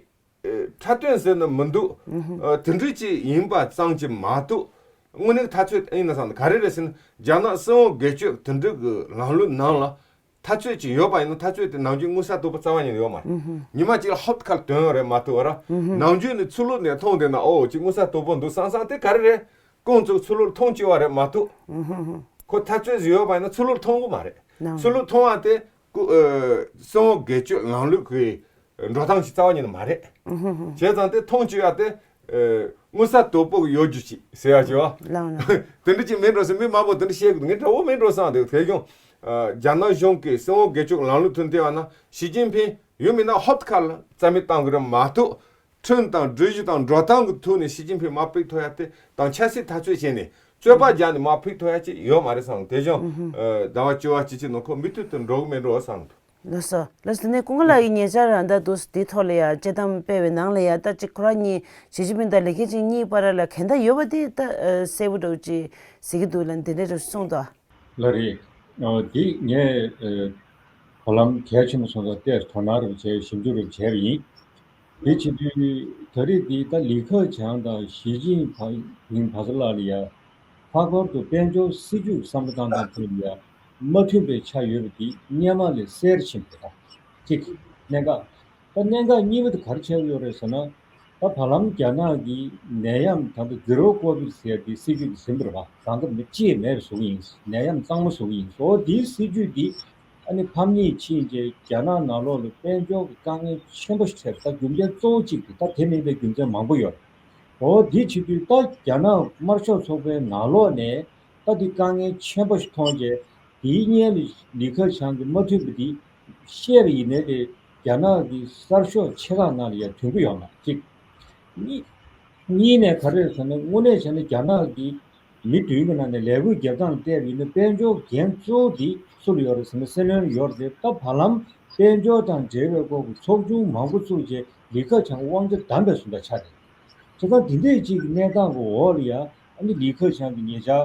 འཁྲབ་སྟོན་ཟེར་ནི་མི་འདུག་ཨ། དེ་འདྲ་ཅིག་ཡིན་པ་ཙམ་གྱིས་མ་གཏོགས། དངོས་གནས་ཐག་ཆོད་ཡིན་ན་བསམ་ན་ག་རེ་རེད་ཟེར་ན། རྒྱ་ནག་སྲིད་དབང་སྒེར་གཅོད་དེ་འདྲ་གི་ལམ་ལུགས་ནང་ལ་འཐབ་རྩོད་ཅིག་ཡོད་པ་ཡིན་ན། འཐབ་རྩོད་དེ་ནམ་རྒྱུན་མངོན་གསལ་དོད་པོ་རྩ་བ་ཉིད་ནས་ཡོད་མ་རེད། ཉི་མ་གཅིག་ལ་ཧོབ་ཁ་ལ་དོན་ཡོད་རེད་མ་གཏོགས། ར་ནམ་རྒྱུན་ནས་ཚུར་ལོག་ནས་མཐོང་བསྡད་ན། ཨོ་ཅིག་མངོན་གསལ་དོད་པོ་འདུག་བསམ་བསམ་དེ་ག་རེ་རེད། ཁོང་ཚོ་ཚུར་ལོག་མཐོང་བཅུག་པ་རེད་མ་གཏོགས། ཁོ་འཐབ་རྩོད་ཅིག་ཡོད་པ་ཡིན་ན་ཚུར་ལོག་མཐོང་གི་མ་རེད། ནའང་། ཚུར་ལོག་མཐོང་བ་དེ་ཀུ་ཨ་སྲིད་དབང་སྒེར་གཅོད་ལམ་ལུགས་ཀྱི་འགྲོ་སྟངས་ཤིག་རྩ་བ་ཉིད་ནས་མ་རེད། བྱས་ཙང་དེ་མཐོང་བཅུག་ཡ་དེ་ཨ་མངོན་གསལ་དོད་པོ་གི་ཡོད་རྒྱུ་ཅིག་ཟེར་ཡ་ཅིག་བ། ལའོ་ལའོ། དེ་འདྲ་ཅིག་མིན་འགྲོ་ཟེར་མི་མང་པོ་དེ་འདྲ་བཤད་གི་འདུག་ངས་འདྲ་བོ་མིན་འགྲོ་བསམ་འདུག་དེ་ཀྱང་ཨ་རྒྱ་ནག་གཞུང་གི་སྲིད་དབང་སྒེར་གཅོད་ལམ་ལུགས་ཐོག་བལྟས་པ་ན། ཞི་ཅིན་ཕིང་ཡོད་མིན་ན་ཧོབ་ཁ་ལ་རྩ་མེད་བཏང་གི་རེད་མ་གཏོགས། ཁྲིམས་དང་སྒྲིག་གཞི་དང་འགྲོ་སྟངས་ཀྱི་ཐོག་ནས་ཞི་ཅིན་ཕིང་དམག་ཕུད་ཐུབ་ཡ་དེ་དང་། ཆབ་སྲིད་འཐབ་རྩོད་བྱས་ནས་རྩོད་པ་རྒྱག་ནས་དམག་ཕུད་ཐུབ་ཡ་ཅིག་ཡོད་མ་རེད་བསམ། དེ་བཞིན་ཨ་ཟླ་བ་བཅུ་པ་བཅུ་གཅིག་ནང་ཁོ་མུ་མཐུད་དུ་འགྲོ་གི་མེད་འགྲོ་བསམ། ལགས་སོ། ལགས་སོ། དེ་ནས་ཀུན་དགའ་ལགས་ཀྱིས་ཉེ་ཆར་རང་ད་དུ་དེའི་ཐོག་ལ་ཡ་དཔྱད་གཏམ་སྤེལ་བའི་ནང་ལ་ཡ། ད་ཅིག་ཁོ་རང་གཉིས་ཞི་ཅིན་ཕིང་དང་ལི་ཁེ་ཆང་གཉིས་བར་ལ་འགལ་ཟླ་ཡོད་པ་དེ་ད་ཨ་གསལ་པོ་འདྲ་བོ་ཅིག་གཟིགས་ཀྱི་འདུག་ལ། འདི་འདྲ་འདྲ་གསུངས་འདུག་ལགས་རེད། ཨ་འདི་ངས་ཨ་བར་ལམ་གལ་ཆེན་པོ་སོང་ཙང་ལྟས་དོ་སྣང་རེ་བྱས། ཞིབ་འཇུག་རེ་བྱས་པ་ཡིན། དེ་བྱེད་དུས་ད་རེས་འདི་ད་ལི་ཁེ་ཆང་དང་ཞི་ཅིན་ཕིང་ཕ་ཚ་ལགས་ལ་ཡ་ལྷག་པར་དུ་དཔལ་འབྱོར་སྲིད་ཇུས་བསམ་བློ་བཏང་སྟངས་ཐད་ལ་ཡ་མ་མཐུན་པའི་ཆ་ཡོད་པ་འདི་སྔོན་མ་ལས་གསལ་རུ་ཕྱིན་པ་རེད། གཅིག་གནད་འགག་ད་གནད་འགག་གཉིས་པ་དེ་ག་རེ་ཆགས་ཡོད་རེད་ཟེར་ན། ད་བར་ལམ་རྒྱ་ནག་གིས་ནད་ཡམས་ད་ལྟ་ཛི་རོ་ཀོ་བིད་ཟེར་དེ་སྲིད་ཇུས་དེ་ཟིན་པ་རེད་པ། གང་ལྟར་ནད་ཅི་ཡང་མེད་པ་བཟོ་གི་ཡིན། ནད་ཡམས་གཙང་མ་བཟོ་གི་ཡིན། འོ་དེའི་སྲིད་ཇུས་དེ་ཨ་ནི་ཕམ་ཉེས་ཕྱིན་རྗེས་རྒྱ་ནག་ནང་ལོགས་ལ་དཔལ་འབྱོར་གྱི་དཀའ་ངལ་ཆེན་པོ་ཞིག་འཕྲད་པ། ད་རྒྱུ་མཚན་གཙོ་བོ་གཅིག་དེ་ད་དེ་མིན་པའི་རྒྱུ་མཚན་མང་པོ་ཡོད་རེད། འོ་དེ་བྱེད་དུས་ད་རྒྱ་ནག་དམར་ཤོག་ཚོགས་པའི་ནང་ལོགས་ནས་ད་དེ་དཀའ་ངལ་ཆེན་པོ་ཞིག་མཐོང་རྗེས་དེའི་སྔོན་ལ་ལི་ཁེ་ཆང་གིས་མ་མཐུན་པ་དེ་བཤད་པ་ཡིན་ནའི་དེ་རྒྱ་ནག་གི་གསར་ཤོག་ཆེ་ཁག་ནང་ལ་ཡང་ཐོན་གྱི་ཡོད་མ་རེད། གཅིག་གཉིས། གཉིས་ནས་ག་རེ་རེད་ཟེར་ན། དངོས་གནས་བྱས་ན་རྒྱ་ནག་གི་མི་བདུན་གྱི་ནང་ནས་ལས་འགུལ་རྒྱབ་སྟངས་བལྟས་པ་ཡིན་ན་དཔལ་འབྱོར་འགན་གཙོ་བོ་དེ་སུ་ལ་ཡོད་རེད་ཟེར་ན་སྲིད་བློན་ལ་ཡོད་རེད། ད་བར་ལམ་དཔལ་འབྱོར་དང་འབྲེལ་བའི་སྐོར་གྱི་ཚོགས་ཆུང་མང་པོ་བཙུགས་རྗེས་ལི་ཁེ་ཆང་དབང་ཆ་བདམས་པའི་བཟོ་འདྲ་ཆགས་རེད། བྱས་ཙང་འདི་འདྲས་ཅིག་གི་གནས་སྟངས་ཀྱི་འོག་ལ་ཡ་ཨ་ནི་ལི་ཁེ་ཆང་གིས་ཉེ་ཆར་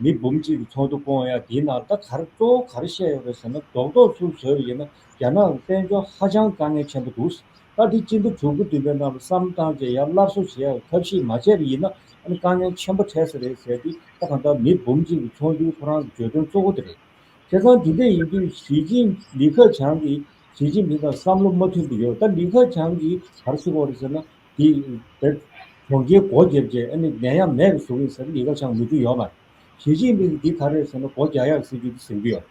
མི་འབུམ་གཅིག་གི་ཚོགས་འདུ་བསྐོང་ཡ་དེའི་ནང་ད་ག་རེ་གཙོ་བོ་ག་རེ་བཤད་ཡོད་རེད་ཟེར་ན། རྡོག་རྡོག་ཚུར་བཟོས་པ་ཡིན་ན་རྒྱ་ནག་གི་དཔལ་འབྱོར་ཧ་ཅང་དཀའ་ངལ་ཆེན་པོ་འདུག་ད་འདི་སྤྱི་ཟླ་དྲུག་པ་བདུན་པའི་ནང་ལ་བསམ་བློ་བཏང་བྱས་ཡར་སླར་གསོ་བྱེད་ཡག་ཐབས་ཤེས་མ་བྱས་པ་ཡིན་ན་ཨ་ནི་དཀའ་ངལ་ཆེན་པོ་འཕྲད་ས་རེད་ཟེར་ཏེ། ད་གང་ལྟར་མི་འབུམ་གཅིག་གི་ཚོགས་འདུའི་ཁོ་རང་གི་བརྗོད་དོན་གཙོ་བོ་དེ་རེད། བྱས་ཙང་དེ་འདྲ་ཡིན་དུས་ཞི་ཅིན་ལི་ཁེ་ཆང་གིས་ཞི་ཅིན་ཕིང་དང་བསམ་བློ་མ་མཐུན་པ་ཡོད། ད་ལི་ཁེ་ཆང་གིས་ག་རེ་ཟེར་དགོས་རེད་ཟེར་ན། དེ་དེ་གྲོང་ཁྱེར་སྒོ་བརྒྱབ་རྗེས་ཨ་ནི་ནད་ཡམས་མེད་པ་བཟོ་གི་ཡིན་ཟེར་ན་ལི་ཁེ་ཆང་མོས་མཐུན་ཡོད་མ་རེད། ཞི་ཅིན་ཕིང་གིས་འདི་ག་རེ་ཟེར་ན་སྒོ་རྒྱག་ཡག་སྲིད་ཇུས་དེ་ཟིན་གྱི་ཡོད།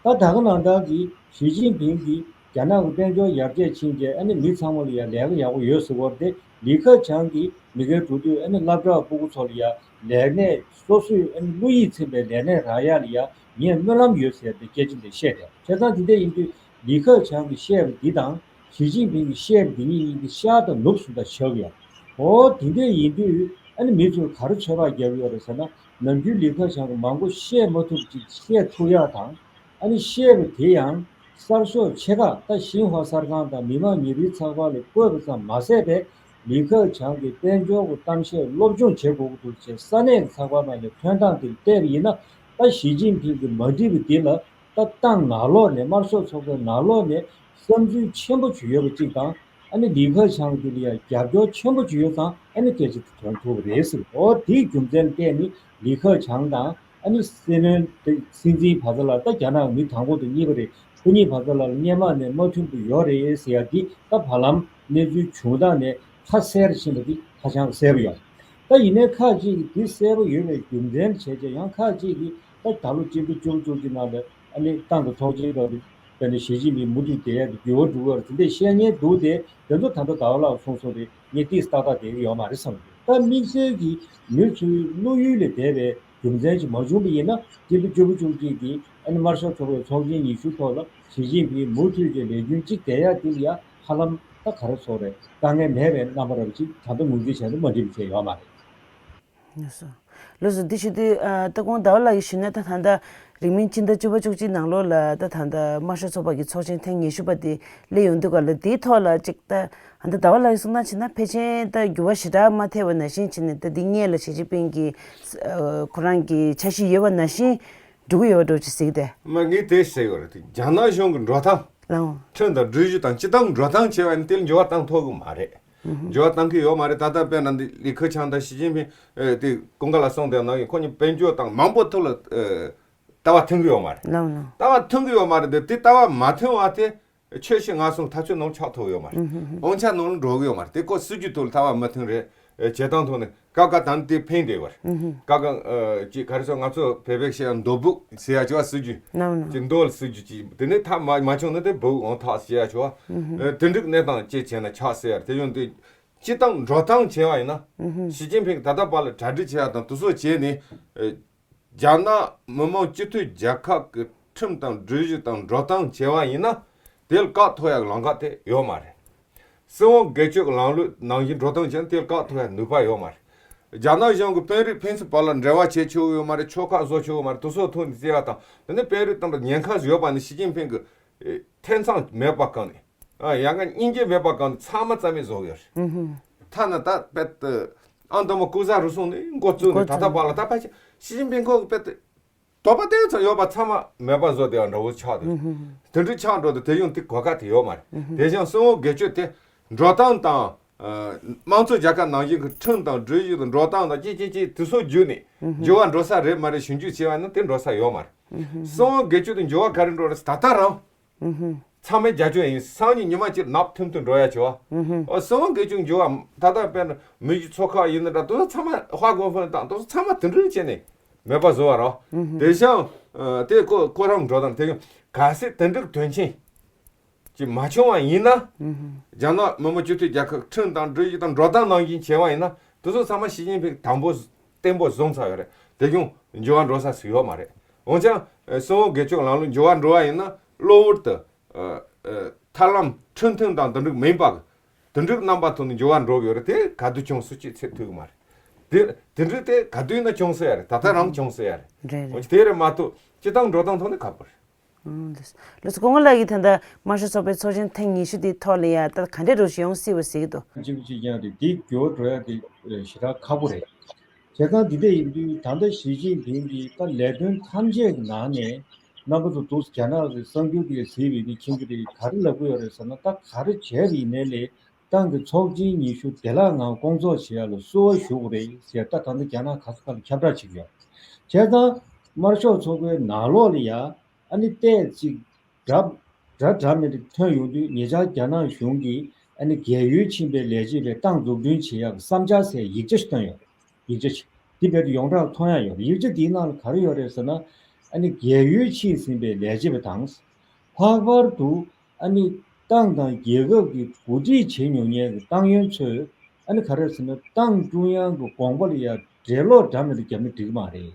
ད་ད་ག་ནང་ལྟར་གྱི་ཞི་ཅིན་ཕིང་གིས་རྒྱ་ནག་གི་དཔལ་འབྱོར་ཡར་རྒྱས་ཕྱིན་རྗེས་ཨ་ནི་མི་ཚང་མ་ལ་ཡང་ལས་ཀ་ཡག་པོ་ཡོད་ཟེར་བ་རེད་དེ། ལི་ཁེ་ཆང་གིས་མི་སྒེར་འགྲོ་དུས་ཨ་ནི་སློབ་གྲྭ་ཕྲུ་གུ་ཚོ་ལ་ཡང་ལས་གནས་སོ་སོའི་ཨ་ནི་བློ་ཡིད་ཚིམ་པའི་ལས་གནས་རག་ཡག་ལ་ཡང་ངས་སྨོན་ལམ་ཡོད་ཟེར་ཏེ་སྐད་ཆ་འདི་བཤད་དེ། བྱས་ཙང་འདི་འདྲ་ཡིན་དུས་ལི་ཁེ་ཆང་གིས་བཤད་པ་འདི་དང་ཞི་ཅིན་ཕིང་གིས་བཤད་པ་འདི་གཉིས་གཉིས་ཀྱི་ཤར་དང་ནུབ་སུ་ད་ཆགས་ཡོད། འོ་དེ་འདྲ་ཡིན་དུས་ཨ་ནི་མི་ཚོས་ག་རེ་ཚོད་དཔག་བརྒྱབ་ཡོད་རེད་ཟེར་ན། ནམ་རྒྱུན་ལི་ཁེ་ཆང་གིས་མང་པོ་བཤད་མ་ཐུབ་ཅིག་བཤད་ཐུབ་ཡག་དང་། ཨ་ནི་བཤད་པ་དེ་ཡང་གསར་ཤོག་ཆེ་ཁག་ད་ཤིན་ཧྭ་གསར་ཁང་དང་མི་དམངས་ཉིན་རེའི་ཚགས་པར་ལ་བཀོད་པ་ཙམ་མ་ཟད་པའི་ལི་ཁེ་ཆང་གི་དཔལ་འབྱོར་གྱི་གཏམ་བཤད་སློབ་སྦྱོང་བྱེད་དགོས་ཀྱི་འདུག་ཅེས་ས་གནས་ཀྱི་ཚགས་པར་ནང་ལ་ཐོན་སྟངས་དེ་ལ་བལྟས་པ་ཡིན་ན། ད་ཞི་ཅིན་ཕིང་གིས་མ་འགྲིག་པ་འདི་ལ་ད་ཏང་ནང་ལོགས་ནས་དམར་ཤོག་ཚོགས་པའི་ནང་ལོགས་ནས་བསམ་ཚུལ་ཆེན་པོ་ཅིག་ཡོད་པ་གཅིག་དང་། ཨ་ནི་ལི་ཁེ་ཆང་འདི་ལ་ཡང་རྒྱབ་སྐྱོར་ཆེན་པོ་ཅིག་ཡོད་ཙང་ཨ་ནི་སྐད་ཆ་དེ་ཐོན་ཐུབ་པ་རེད་ཟེར། འོ་དེའི་རྒྱུ་མཚན་བལྟས་ནས་ལི་ཁེ་ཆང་དང་། ཨ་ནི་སྲིད་བློན་དེ་སྲིད་འཛིན་བར་ལ་ད་རྒྱ་ནག་མི་དང་པོ་དང་གཉིས་པ་རེད། ཁོ་གཉིས་བར་ལ་སྔོན་མ་ནས་མ་མཐུན་པ་ཡོད་རེད་ཟེར་ཡ་འདི་ད་བར་ལམ་གནས་ཚུལ་བྱུང་སྟངས་ནས་ཁ་གསལ་རེ་ཕྱིན་པ་འདི་ཧ་ཅང་གསལ་པོ་ཡོད། ད་ཡིན་ནའི་ཁག་ཅིག་གིས་འདི་གསལ་པོ་ཡོད་པའི་རྒྱུ་མཚན་བྱས་རྗེས་ཡང་ཁག་ཅིག་གིས་ད་ད་ལོ་སྤྱི་ཟླ་བཅུ་གཅིག་གི་ནང་ལ་ཨ་ནི་ཏང་གི་ཚོགས་ཆེན་སྐབས་དེ་ནས་ཞི་ཅིན་ཕིང་མུ་མཐུད་བསྡད་ཡ་དེ་འགྱུར་བ་འགྲོ་གི་ཡོད་རེད་ཟེར་འདི་བཤད་མཁན་འདུག་སྟེ། དེ་ཚོ་ད་ལྟ་ཟླ་བ་ལགས་གསུངས་སོང་རེད། ངས་ཏིས་ཏག་ཏག་བསྡད་ཀྱི་ཡོད་མ་རེད་བསམ་གྱི་འདུག་ད་དམིགས་བསལ་གྱིས་མི་ཚོའི་བློ་ཡུལ་ལས་འདས་པའི་རྒྱུ་མཚན་ཅིག་མ་བྱུང་བ་ཡིན་ན། སྤྱི་ཟླ་བཅུ་པ་བཅུ་གཅིག་གི་ཨ་ནི་དམར་ཤོག་ཚོགས་པའི་ཚོགས་ཆེན་ཉི་ཤུ་ཐོག་ལ་ཞི་ཅིན་ཕིང་མུ་མཐུད་ཀྱི་ལས་རྒྱུན་གཅིག་བསྡད་ཡ་དེ་ལ་ཡ་ཧ་ལམ་ད་ག་རེ་ཟེར་དགོས་རེད། དཀའ་ངལ་མེད་པའི་རྣམ་པ་འདྲ་པོ་ཅིག་ད་ལྟ་ངོས་འཛིན་བྱས་ནས་མ་འགྲིག་པ་བྱས་ཡོད་མ་རེད། ལགས་སོ། ལགས་སོ། འདི་ཞུ་དུས་ཨ་ད་དགོངས་ཟླ་བ་ལགས་ཀྱིས་ཞུས་ན་ད་ད་ལྟ་རིང་མིན་སྤྱི་ཟླ་བཅུ་པ་བཅུ་གཅིག་ནང་ལོགས་ལ་ད་ད་ལྟ་དམར་ཤོག་ཚོགས་པ་གི་ཚོགས་ཆེན་ཐེངས་ཉི་ཤུ་པ་དེ་སླེབས་ཡོང་དུས་ག་ལ་དེའི་ཐོག་ལ་ཅིག་ད་ཨ་ད་ཟླ་བ་ལགས་ཀྱིས་གསུངས་སྟངས་བྱས་ན་ཕལ་ཆེར་ད་འགྱུར་བ་ཞེ་དྲག་མ་ཐེབས་པ་ནང་བཞིན་བྱས་ནས་ད་འདི་སྔོན་ལ་ཞི་ཅིན་ཕིང་གི་ཨ་ཁོ་རང་གི་འཆར་གཞི་ཡོད་པ་ནང་བཞིན་འགྲོ་གི་ཡོད་པ་འདྲ་པོ་ཅིག་གཟིགས་ཏེ། མ་ངས་དེ་ཟེར་གི་རེད། རྒྱ་ནག་གཞུང་གི་འགྲོ་སྟངས། ལའོ། ཁྲིམས་དང་སྒྲིག་གཞི་དང་སྤྱི་བཏང་འགྲོ་སྟངས་བྱས་པ་ཡིན་དེ་ལ་འགྱུར་བ་བཏང་ཐུབ་གི་མ་རེད། འགྱུར་བ་བཏང་གི་ཡོད་མ་རེད། ད་ལྟ་དཔེར་ན་འདི་ལི་ཁེ་ཆང་དང་ཞི་ཅིན་ཕིང་ཨེ་དེ་ཀུན་དགའ་ལགས་གསུངས་དེ་ནང་གི་ཁོ་གཉིས་དཔལ་འབྱོར་དང་མང་པོ་ཐོག་ལ་ཨེ་ལྟ་བ་མཐུན་གི་ཡོད་མ་རེད། ལའོ་ལའོ། ལྟ་བ་མཐུན་གི་ཡོད་མ་རེད་དེ། དེ་ལྟ་བ་མ་མཐུན་པ་དེ་ཆོས་བཞི་ངོ་གསུམ་ཐག་ཆོད་ནང་ཆགས་ཐུབ་ཡོད་མ་རེད། ཨུམ་ཧུམ་ཧུམ། དབང་ཆ་ནང་འགྲོ་གི་ཡོད་མ་རེད། དེ་ཁོ་སྲིད་ཇུས་ཐོག་ལ་ལྟ་བ་མ་མཐུན་རེད། ཨེ་བྱེད་སྟངས་ཐོག་ནས་སྐབས་འགའ་དང་དེ་ཕན་བདེ་བར། ཨུམ་ཧུམ། སྐབས་འགའ་ཨེ་ཅིག་ག་རེ་ཟེར། ང་ཚོ་བོད་པས་བཤད་ཡ་འདོད་སྦུག་ཟེར་ཡ་ཅིག་བ། སྲིད་ཇུས་ནའོ་ནའོ། ཅིག་འདོད་སྲིད་ཇུས་ཅིག་དེ་ནས་ཐབས་མ་མ་བྱུང་ན་དེ་སྦུག་འོང་ཐག་ཟེར་ཡ་ཅིག་བ། ཨུམ་ཧུམ། ཨེ་དེ་འགྲིག་གནས་སྟངས་ཅིག་བྱས་ན་ཆོག་ཟེར་ཡ་དེ་ཡོང་དུས། སྤྱི་བཏང་འགྲོ་སྟངས་བྱས་པ་ཡིན་ན། ཨུམ་ཧུམ། ཞི་ཅིན་ཕིང་ད་ལྟ་བར་ལ་གྲ་སྒྲིག་བྱས་ཡ་དང་དེ་ཚོ་བྱས་ནས་ཨེ་རྒྱ་ནག་མི་དམངས་སྤྱི་མཐུན་རྒྱལ་ཁབ་ཀྱི་ཁྲིམས་དང་སྒྲིག་གཞི་དང་འགྲོ་སྟངས་བྱས་པ་ཡིན་ན། དེ་ལ་བཀག་ཐུབ་ཡག་ལམ་ཁ་དེ་ཡོད་མ་རེད། སྲིད་དབང་སྒེར་གཅོད་ཀྱི་ལམ་ལུགས་ནང་བཞིན་འགྲོ་སྟངས་བྱས་ན་དེ་ལ་བཀག་ཐུབ་ཡག་ནུས་པ་ཡོད་མ་རེད། རྒྱ་ནག་གཞུང་གི་དཔོན་རིགས་ཕན་ཚུན་བར་ལ་འབྲེལ་བ་བྱེད་ཆོག་ཡོད་མ་རེད། ཕྱོགས་ཁག་བཟོ་ཆོག་ཡོད་མ་རེད། དེ་ཚོ་ཐོག་ནས་བརྩི་བ་དང་། དེ་ནས་དཔོན་རིགས་དང་ཉེན་ཁ་ཡོད་པ་ནི་ཞི་ཅིན་ཕིང་གི་ཨེ་འཐེན་ཚང་མེད་པ་གང་ནས། ཨ་ཡང་ན་སྙིང་རྗེ་མེད་པ་གང་ནས་ཚང་མ་རྩ་མེད་བཟོ་གི་ཡོད་རེད། ཨུ་ཧུམ། ཐ་ན་ད་དཔེ་ཨ་མདོ་མ་ཀུ་ཟ་རུ་སོང་ནས་འགོ་བཙུགས་ནས་ད་ལྟ་བར་ལ་ད་ཕལ་ཆེར་ཞི་ཅིན་ཕིང་ཁོང་གི་དཔེ་དོགས་པ་དེ་ཚོ་ཡོད་པ་ཚང་མ་མེད་པ་བཟོ་བསྡད་པ་འདྲ་བོ་ཆགས་འདུག་ཨུ་ཧུམ། དེ་འདྲ་ཆགས་འགྲོ་དུས་དེ་ཡང་དེ་གོ་སྐབས་དེ་ཡོད་མ་རེད། ཨུ་ཧུམ། དེ་བཞིན་སྲིད་དབང་སྒེར་གཅོད་དེ་འགྲོ་སྟངས་དང་། ཨ་དམངས་གཙོ་རྒྱལ་ཁབ་ནང་བཞིན་གྱི་ཁྲིམས་དང་སྒྲིག་གཞི་དང་འགྲོ་སྟངས་དང་ཅི་ཅི་ཅི་དེ་ཚོ་བརྒྱུད་ནས་ཨུ་ཧུམ། འགྱུར་བ་འགྲོ་ས་རེད་མ་རེད་ཞིབ་འཇུག་བྱས་པ་ཡིན་ན་དེ་འགྲོ་ས་ཡོད་མ་རེད། ཨུ་ཧུམ། སྲིད་དབང་སྒེར་གཅོད་དུ་འགྱུར་བ་ག་རེ་འགྲོ་རེད། ད་ལྟ་རང་ཨུ་ཧུམ། ཚང་མས་རྒྱབ་སྐྱོར་ཡིན། སང་ཉིན་ཉི་མ་གཅིག་ནག་ཐུམ་ཐུམ་འགྲོ་ཡ་བྱེད་བ། ཨུ་ཧུམ། ཨོ་སྲིད་དབང་སྒེར་གཅོད་འགྱུར་བ་ད་ལྟ་དཔེར་ན་མི་རྒྱུ་ཚོགས་ཁག་ཡིན་ན་འདྲ། དེ་ཚོ་ཚང་མ་ཧྭ་ཀོང་ཧྥེ་རན་སི་དང་དེ་ཚོ་ཚང་མ་དེ་འདྲ་བྱས་ནས་མེད་པ་བཟོ་བ་རེད། ཨུ་ཧུམ། དེ་བཞིན་ཨ་དེ་ཀོ་ཀོ་རམ་འགྲོ་དང་དེ་ག་སྲིད་དེ་འདྲའི་དོན་ཆེན་ཅིག་མ་བྱུང་བ་ཡིན་ན། ཨུ་ཧུམ། རྒྱ་ནག་མི་དམངས་སྤྱི་མཐུན་རྒྱལ་ཁབ་ཁྲིམས་དང་སྒྲིག་གཞི་དང་འགྲོ་སྟངས་ནང་བཞིན་བྱས་པ་ཡིན་ན་དེ་ཚོ་ཚང་མ་ཞི་ཅིན་ཕིང་དང་པོ་བརྟན་པོ་བཟུང་ཚར་ཡོད་རེད། དེ་ཀྱང་འགྱུར་བ་འགྲོ་ས་ཞིག་ཡོད་མ་རེད། འོན་ཀྱང་ཨ་སྲིད་དབང་སྒེར་གཅོད་ལམ་ལུགས་འགྱུར་བ་འགྲོ་བ་ཡིན་ན་གློ་བུར་དུ་ཨ་ཨ་ཐབས་ལམ་འཕྲོས་མཐུད་དང་དེ་འགྲིག་མིན་པ་གི་དེ་འགྲིག་རྣམ་པ་ཐོག་ནས་འགྱུར་བ་འགྲོ་གི་ཡོད་རེད། དེ་ག་དུས་བྱུང་སྲིད་ཅིག་ཚེ་ཐུག་གི་མ་རེད། དེ་དེ་འགྲིག་དེ་ག་དུས་ཡིན་ན་བྱུང་སྲིད་ཡ་རེད། ད་ལྟ་རང་བྱུང་སྲིད་ཡ་རེད། རེད་རེད། འོན་ཀྱང་དེ་རེད་མ་གཏོགས་སྤྱི་བཏང་འགྲོ་སྟངས་ཐོག་ནས་ཁག་པོ་རེད། ཨང་། ལགས་སོ། ལགས་སོ། སྐུ་ངོ་ལགས་ཀྱིས་ད་ལྟ་དམར་ཤོག་ཚོགས་པའི་ཚོགས་ཆེན་ཐེངས་ཉི་ཤུ་དེའི་ཐོག་ལ་ཡ་ད་ག་འདྲས་རོགས་ཞིག་ཡོང་སྲིད་པ་ཟེར་གྱི་འདུག་གཅིག་པ་གཅིག་རྐྱང་དེ་འདི་འགྱུར་བ་འགྲོ་ཡ་དེ་ཞེ་དྲག་ཁག་པོ་རེད། བྱས་ཙང་འདི་འདྲ་ཡིན་དུས་ད་ལྟ་ཞི་ཅིན་ཕིང་གིས་ད་ལས་དོན་ཐམས་ཅད་ཀྱི་ནང་ནས་ རྣམ་པ་ཚོ་འདུག་རྒྱ་ནག་གི་གསར་འགྱུར་དེ་གཟིགས་པ་ཡིན་ན་མཁྱེན་གྱི་རེད། ག་རེ་ལབ་ཀྱི་ཡོད་རེད་ཟེར་ན། ད་ག་རེ་བྱས་པ་ཡིན་ནའི་ལས་ཏང་གི་ཚོགས་ཆེན་ཉི་ཤུ་བདེ་བླག་ངང་སྐོང་ཚོགས་བྱེད་ཡ་ལ་བསུ་བ་ཞུ་དགོས་རེད་ཟེར། ད་ད་ལྟ་རྒྱ་ནག་ག་ས་ག་ལ་ཁྱབ་བསྒྲགས་བྱེད་ཀྱི་ཡོད། བྱས་ཙང་དམར་ཤོག་ཚོགས་པའི་ནང་ལོགས་ལ་ཡ་ཨ་ནི་ཏོག་ཙམ་འདྲ་འདྲ་འདྲ་མི་འདྲ་ཐོན་ཡོང་དུས། ཉེ་ཆར་རྒྱ་ནག་གཞུང་གིས་ཨ་ནི་རྒས་ཡོལ་ཕྱིན་པའི་ལས་བྱེད་པའི་ཏང་འཛུགས་སྐྲུན་བྱེད་ཡག་གི་བསམ་འཆར་ཟེར་ཡིག་ཆ་ཞིག་བཏོན་ཡོད་རེད། ཡིག་ཆ་ཞིག་འདི་རྦད་དེ་ཡོངས་གྲགས་མཐོང་ཡག་ཡོད་རེད། ཡིག་ཆ་འདིའི་ནང་ལ་ག་རེ་ཡོད་རེད་ཟེར་ན། ཨ་ནི་རྒས་ཡོལ་ཕྱིན་ཟིན་པའི་ལས་བྱེད་པ་དང་། ལྷག་པར་དུ་ཨ་ནི་ཏང་དང་རྒྱལ་ཁབ་ཀྱི་འགོ་ཁྲིད་བྱེད་མྱོང་མཁན་གྱི་ཏང་ཡོན་ཚོས་ཨ་ནི་ག་རེ་ཟེར་ན། ཏང་ཀྲུང་དབྱང་གི་དགོངས་པ་ལ་ཡ་འགྲེལ་ལོག་འདྲ་མི་འདྲ་བརྒྱབ་ན་འགྲིག་གི་མ་རེད།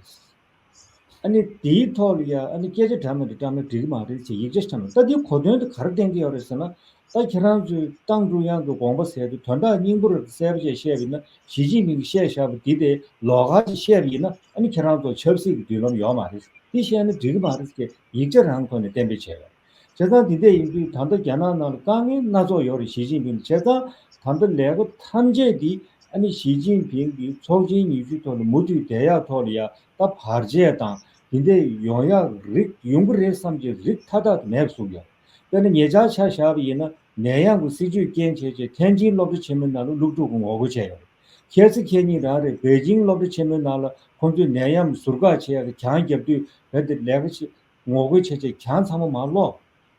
ཨ་ནི་དེའི་ཐོག་ལ་ཡ་ཨ་ནི་སྐད་ཆ་འདྲ་མི་འདྲ་བཀྲམ་ན་འགྲིག་གི་མ་རེད་ཅེས་ཡིག་ཆ་བཀྲམ་ཡོད། ད་འདིའི་གོ་དོན་དེ་ག་རེ་བསྟན་གྱི་ཡོད་རེད་ཟེར་ན། ད་ཁྱེད་རང་ཚོས་ཏང་ཀྲུང་དབྱང་གི་དགོངས་པ་ཟེར་དུས་དོན་དག་སྙིང་པོ་རེད། གསལ་པོ་བྱས་བཤད་པ་ཡིན་ན། ཞི་ཅིན་ཕིང་གིས་བཤད་བཞག་པ་འདི་དེ་ལོགས་ཀ་ཅིག་བཤད་པ་ཡིན་ན། ཨ་ནི་ཁྱེད་རང་ཚོ་ཆབ་སྲིད་ཀྱི་མདུན་ལམ་ཡོད་མ་རེད། འདི་བཤད་ན་འགྲིག་གི་མ་རེད་ཅེས་ཡིག་ཆ་རང་ཐོག་ནས་གཏན་འབེབས་བྱས་ཡོད། བྱས་ཙང་འདི་འདྲ་ཡིན་དུས་ད་ལྟ་རྒྱ་ནག་ནང་ལ་དཀའ་ངལ་སྣ་ཚོགས་ཡོད་རེད། ཞི་ཅིན་ཕིང་། བྱས་ཙང་ད་ལྟ་ལས་ཀ་ཐམས་ཅད་འདི་ཨ་ནི་ཞི་ཅིན་ཕིང་གིས་ཚོགས་ཆེན་ཉི་ཤུ་ཐོག་ལ་མུ་མཐུད་བསྡད་ཡག་ཐོག་ལ་ཡ་ད་བར་ཆད་དང་འདི་འདྲ་ཡོང་ཡག་རིགས་ཡོང་གི་རེད་བསམ་གྱི་རིགས་མཐའ་དག་ཏུ་མེད་པ་བཟོ་གི་ཡོད། དཔེར་ན་ཉེ་ཆར་ཆ་བཞག་པ་ཡིན་ན། ནད་ཡམས་ཀྱི་སྲིད་ཇུས་རྐྱེན་བྱས་བྱས་ཐེན་ཅིན་སློབ་གྲྭ་ཆེན་མོའི་ནང་ལ་སློབ་ཕྲུག་གི་ངོ་རྒོལ་བྱས་ཡོད་རེད། ཁྱེད་ཚོ་ཁྱེད་གཉིས་རང་རེད། པེ་ཅིང་སློབ་གྲྭ་ཆེན་མོའི་ནང་ལ་ཁོང་ཚོས་ནད་ཡམས་ཟུར་བཀག་བྱེད་ཡག་གི་གྱང་རྒྱབ་དུས་རྦད་དེ་ལས་ཀ་བྱེད། ངོ་རྒོལ་བྱས་བྱས་གྱང་ཚང་མ་མར་སློག་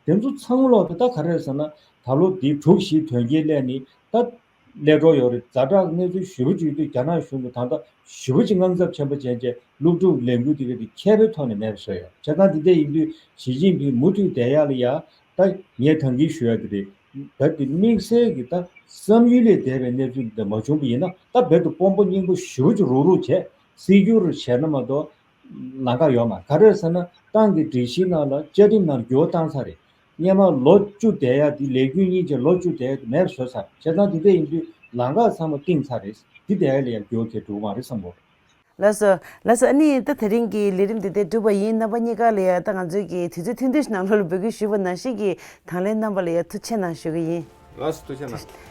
དེ་ཚོ་ཚང་མ་སློག་དེ་ད་ག་རེ་རེད་ཟེར་ན། ད་ལོ་འདི་དྲུག་བཞི་དོན་རྐྱེན་སླེབས་ནས་ད་སླེབས་འགྲོ་ཡོད་རེད། ཛ་དྲག་གནས་ཚུལ་ཞེ་པོ་ཅིག་ཡོད་དུས་རྒྱ་ནག་གཞུང་གིས་ད་ལྟ་ཞེ་པོ་ཅིག་དངངས་འཚབ་ཆེན་པོ་བྱས་བྱས་སློབ་ཕྲུག་ལས་འགུལ་དེ་ག་དེ་མཁས་པའི་ཐོག་ནས་མེད་པ་བཟོས་ཡོད། བྱས་ཙང་འདི་འདྲ་ཡིན་དུས་ཞི་ཅིན་ཕིང་མུ་མཐུད་བསྡད་ཡག་ལ་ཡ། ད་ངས་ད་གིན་ཞུ་ཡག་དེ་རེད། ད་དེ་དམིགས་བསལ་གྱི་ད་བསམ་ཡུལ་ལས་འདས་པའི་གནས་ཚུལ་འདི་མ་བྱུང་བ་ཡིན་ན། ད་རྦད་དེ་དཔོན་པོ་རྙིང་པ་ཞེ་པོ་ཅིག་རུག་རུག་བྱས་སྲིད་སྐྱོང་བྱས་ན་མ་གཏོགས་ལམ་ཁ་ཡོད་མ་རེད། ག་རེ་ཟེར་ན། ཏང་གི་སྒྲིག་གཞིའི་ནང་ལ་བཅའ་ཁྲིམས་ནང་འགྱུར་བ་བཏང་ཚར་རེད། སྔོན་མ་ལོ་བཅུ་བསྡད་ཡག་དེ། ལས་འགུལ་གཉིས་བྱས་ལོ་བཅུ་བསྡད་ཡག་དེ་མེད་པ་བཟོས་ཚར། བྱས་ཙང་དེ་འདྲ་ཡིན་དུས་ལམ་ཁ་ཚང་མ་བཏིང་ཚར་རེད། དེ་བསྡད་ཡག་ལ་ཡང་འགྱུར་བ་གང་ཡང་འགྲོ་གི་མ་རེད་བསམ་གྱི་ཡོད། ལགས་སོ། ལགས་སོ། ཨ་ནི་ད་དེ་རིང་གི་ལས་རིམ་འདི་འདིར་གྲུབ་པ་ཡིན། རྣམ་པ་གཉིས་ཀ་ལ་ཡང་ད་ང་ཚོའི་གི་དུས་ཚོད་ཐུང་ཐུང་ཞིག་ནང་ལོགས་ལ་འབོད་སྐུལ་ཞུས་པ་ནང་བཞིན་གྱི་དང་ལེན་གནང་བ་ལ་ཡང་ཐུགས་རྗེ་གནང་ཞུ་གི་ཡིན། ལགས་སོ། ཐུགས་རྗེ་གནང་།